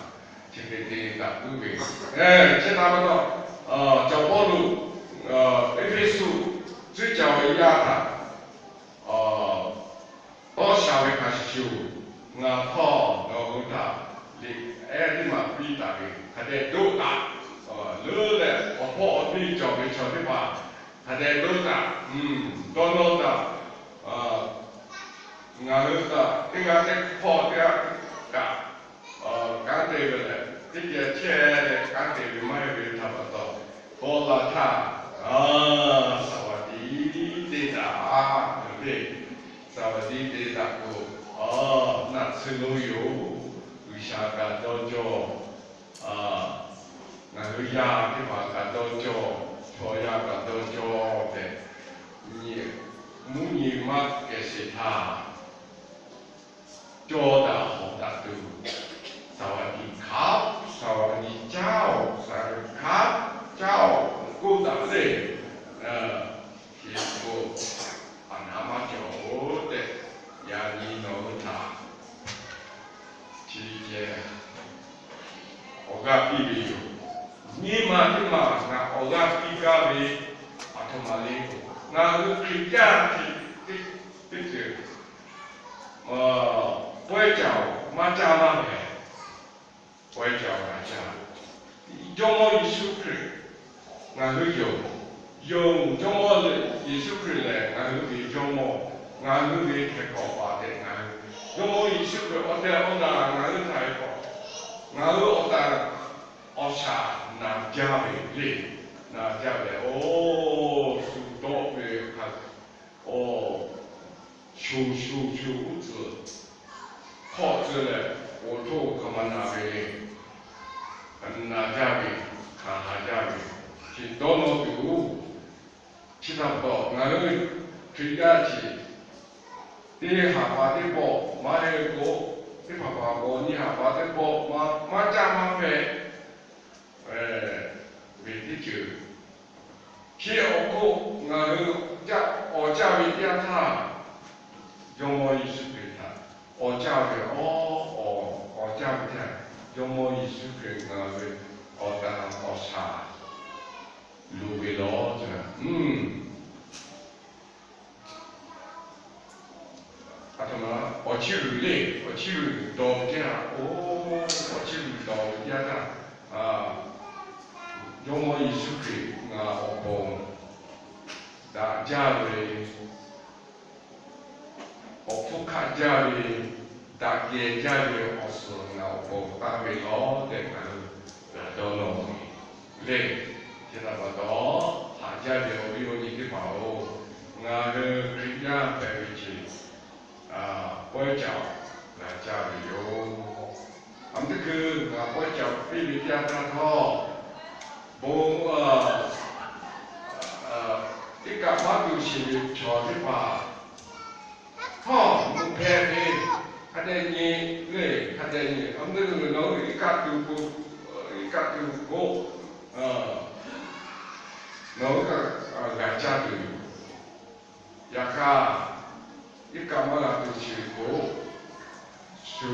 chi hk'e te daꞈ puiˉ ve. Chi htaꞈ pa taw, Caˬ Pawˇluꞈ Eˇfeˇsuꞈ cuˇ caˍ ve yaˇ htaꞈ tawˇ sha ve hk'a shuˍ shuˍ, ngaˬ htawˇ nawˬ hui htaꞈ liꞈ ehˉ teˇ maˬ piˇ taˍ ve, hk'a dehꞈ doˆ taˍ. Leuˉ leh awˬ hpawˇ awˬ piˇ cawˬ ve chaw teˇ hpaˍ hk'a dehꞈ doˆ taˍ. Dawˇ nawˇ taˍ. Ngaˬ hui htaꞈ teˇ g'aˇ teˇ hpawˇ teˇ g'aˇ kaꞈ kanˉ te ve lehˬ, teˇ geh chehˇ leh kanˉ te ve maˇ heˆ ve htaꞈ pa taw, paw la htaˇ, สวัสดี te daꞈ ve, สวัสดี te daꞈ k'o, naˆ tsuhˇ lonˉ yoˬ. G'uiˬsha kaꞈ dawˇ cawˇ, ngaˬ hui yaˇ teˇ hpaˍ kaꞈ dawˇ cawˇ, chaw yaˇ kaꞈ dawˇ cawˇ tehꞈ, mvuhˇ nyi maˇ kehˬ sheˍ htaˇ, cawˇ daꞈ hawˍ daꞈ tuˬ, สวัสดีครับ สวัสดีเจ้า สวัสดีครับเจ้า k'oˆ daꞈ le. Chi k'o, a naˍ maˇ cawˬ-oˬ tehꞈ, yaꞈ nyi nawˬ hui htaꞈ chi ceh awˬ g'aˇ piˇ ve yoˬ. Nyi ma teˇ maˬ ngaˬ awˬ g'aˇ piˇ gaˇ ve, aˬ htoꞈ ma le k'o, ngaˬ hui Hkriꞈ yaˇ teˇ ceuˬ pawehˇ caˍ-oˬ, maˇ caˇ maˇ hpehꞈ. Pawehˇ caˍ-oˬ, maˇ caˇ. Jawˇmawˇ Yeˍsuˆ Hkriꞈ ngaˬ hui yonˍ, yonˍ Jawˇmawˇ Yeˍsuˆ Hkriꞈ lehˬ ngaˬ hui ve Jawˇmawˇ, ngaˬ hui ve hkeh hkawꞈ paˍ tehꞈ ngaˬ hui, Jawˇmawˇ Yeˍsuˆ Hkriꞈ awˬ tehˬ awˬ na ngaˬ hui htaꞈ hk'e k'awꞈ, ngaˬ hui awˬ tehˬ awˬ shaˍ naˍ jaˇ ve le. Naˍ jaˇ ve, oˇ shu dawˆ ve hk'a, oˇ shu shu shu uˉ tcuhˍ hkawˆ tcuh leh, awˬ htoˇ hk'a ma naˍ ve le. Naˍ jaˇ ve, hkanˍ haˍ jaˇ ve, chi dawˇ nawˇ tuˬ. Chi htaꞈ pa taw ngaˬ hui Hkriꞈ yaˇ chi teˇ haˍ pa teˇ pawˆ maˇ heˆ k'o, teˇ hpaˍ hpaˍ k'o nyiˇ haˍ pa teˇ pawˆ maˇ, maˇ caˇ maˇ hpehꞈ ve teˇ ceuˬ. Chi awˬ hk'oˆ ngaˬ hui awˬ caˇ ve teˇ yanˇ htaˇ, Jawˇmawˇ Yeˍsuˆ Hkriꞈ htaꞈ awˬ caˇ ve, awˬ, awˬ caˇ ve teˇ yanˇ, Jawˇmawˇ Yeˍsuˆ Hkriꞈ ngaˬ hui ve awˬ tehˬ awˬ shaˍ loˍ ve lawˬ. Aˬ htoꞈ ma, awˬ chiˇ g'uiˬ le, awˬ chiˇ g'uiˬ dawˬ ve teˇ yanˇ, oˇ, awˬ chiˇ g'uiˬ dawˬ ve teˇ yanˇ htaˇ, Jawˇmawˇ Yeˍsuˆ Hkriꞈ ngaˬ awˬ pon daꞈ jaˇ ve, awˬ hpfuhˇ hk'aˆ jaˇ ve, daꞈ kehˬ jaˇ ve awˬ suhˍ ngaˬ awˬ pon taˇ ve lawˬ tehꞈ ngaˬ hui g'a dawˇ nawˇ ve le. Chi htaꞈ pa taw, haꞈ jaˇ ve awˬ viˉ awˬ nyi teˇ hpaˍ-oˬ, ngaˬ hui Hkriꞈ yaˇ hpehꞈ ve chi pawehˇ caˍ-oˬ, g'a caˇ ve yoˬ. Aˬ mvuhˇ teˇ hkui ngaˬ pawehˇ caˍ piˇ ve teˇ yanˇ htaˇ htawˇ, bon, iˉ kaˆ maˇ tuˬ sheˍ ve chaw teˇ hpaˍ htawˇ, mvuhˇ hpehˇ ve hk'a dehꞈ nyi Aˬ, nawˬ hui iˉ kaˆ tuˬ k'o, iˉ kaˆ tuˬ k'o, nawˬ hui kaꞈ g'a caˇ tuˬ yoˬ. Yaꞈ hk'aˇ, iˉ kaˆ maˇ g'a tuˬ chi k'o, shu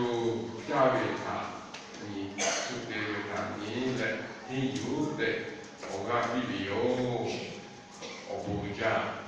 caˇ ve htaꞈ nyi, shu te ve htaꞈ nyi leh henˇ yuˬ tehꞈ awˬ g'aˇ piˇ ve yoˬ. Awˬ bon uiˍ jaˇ.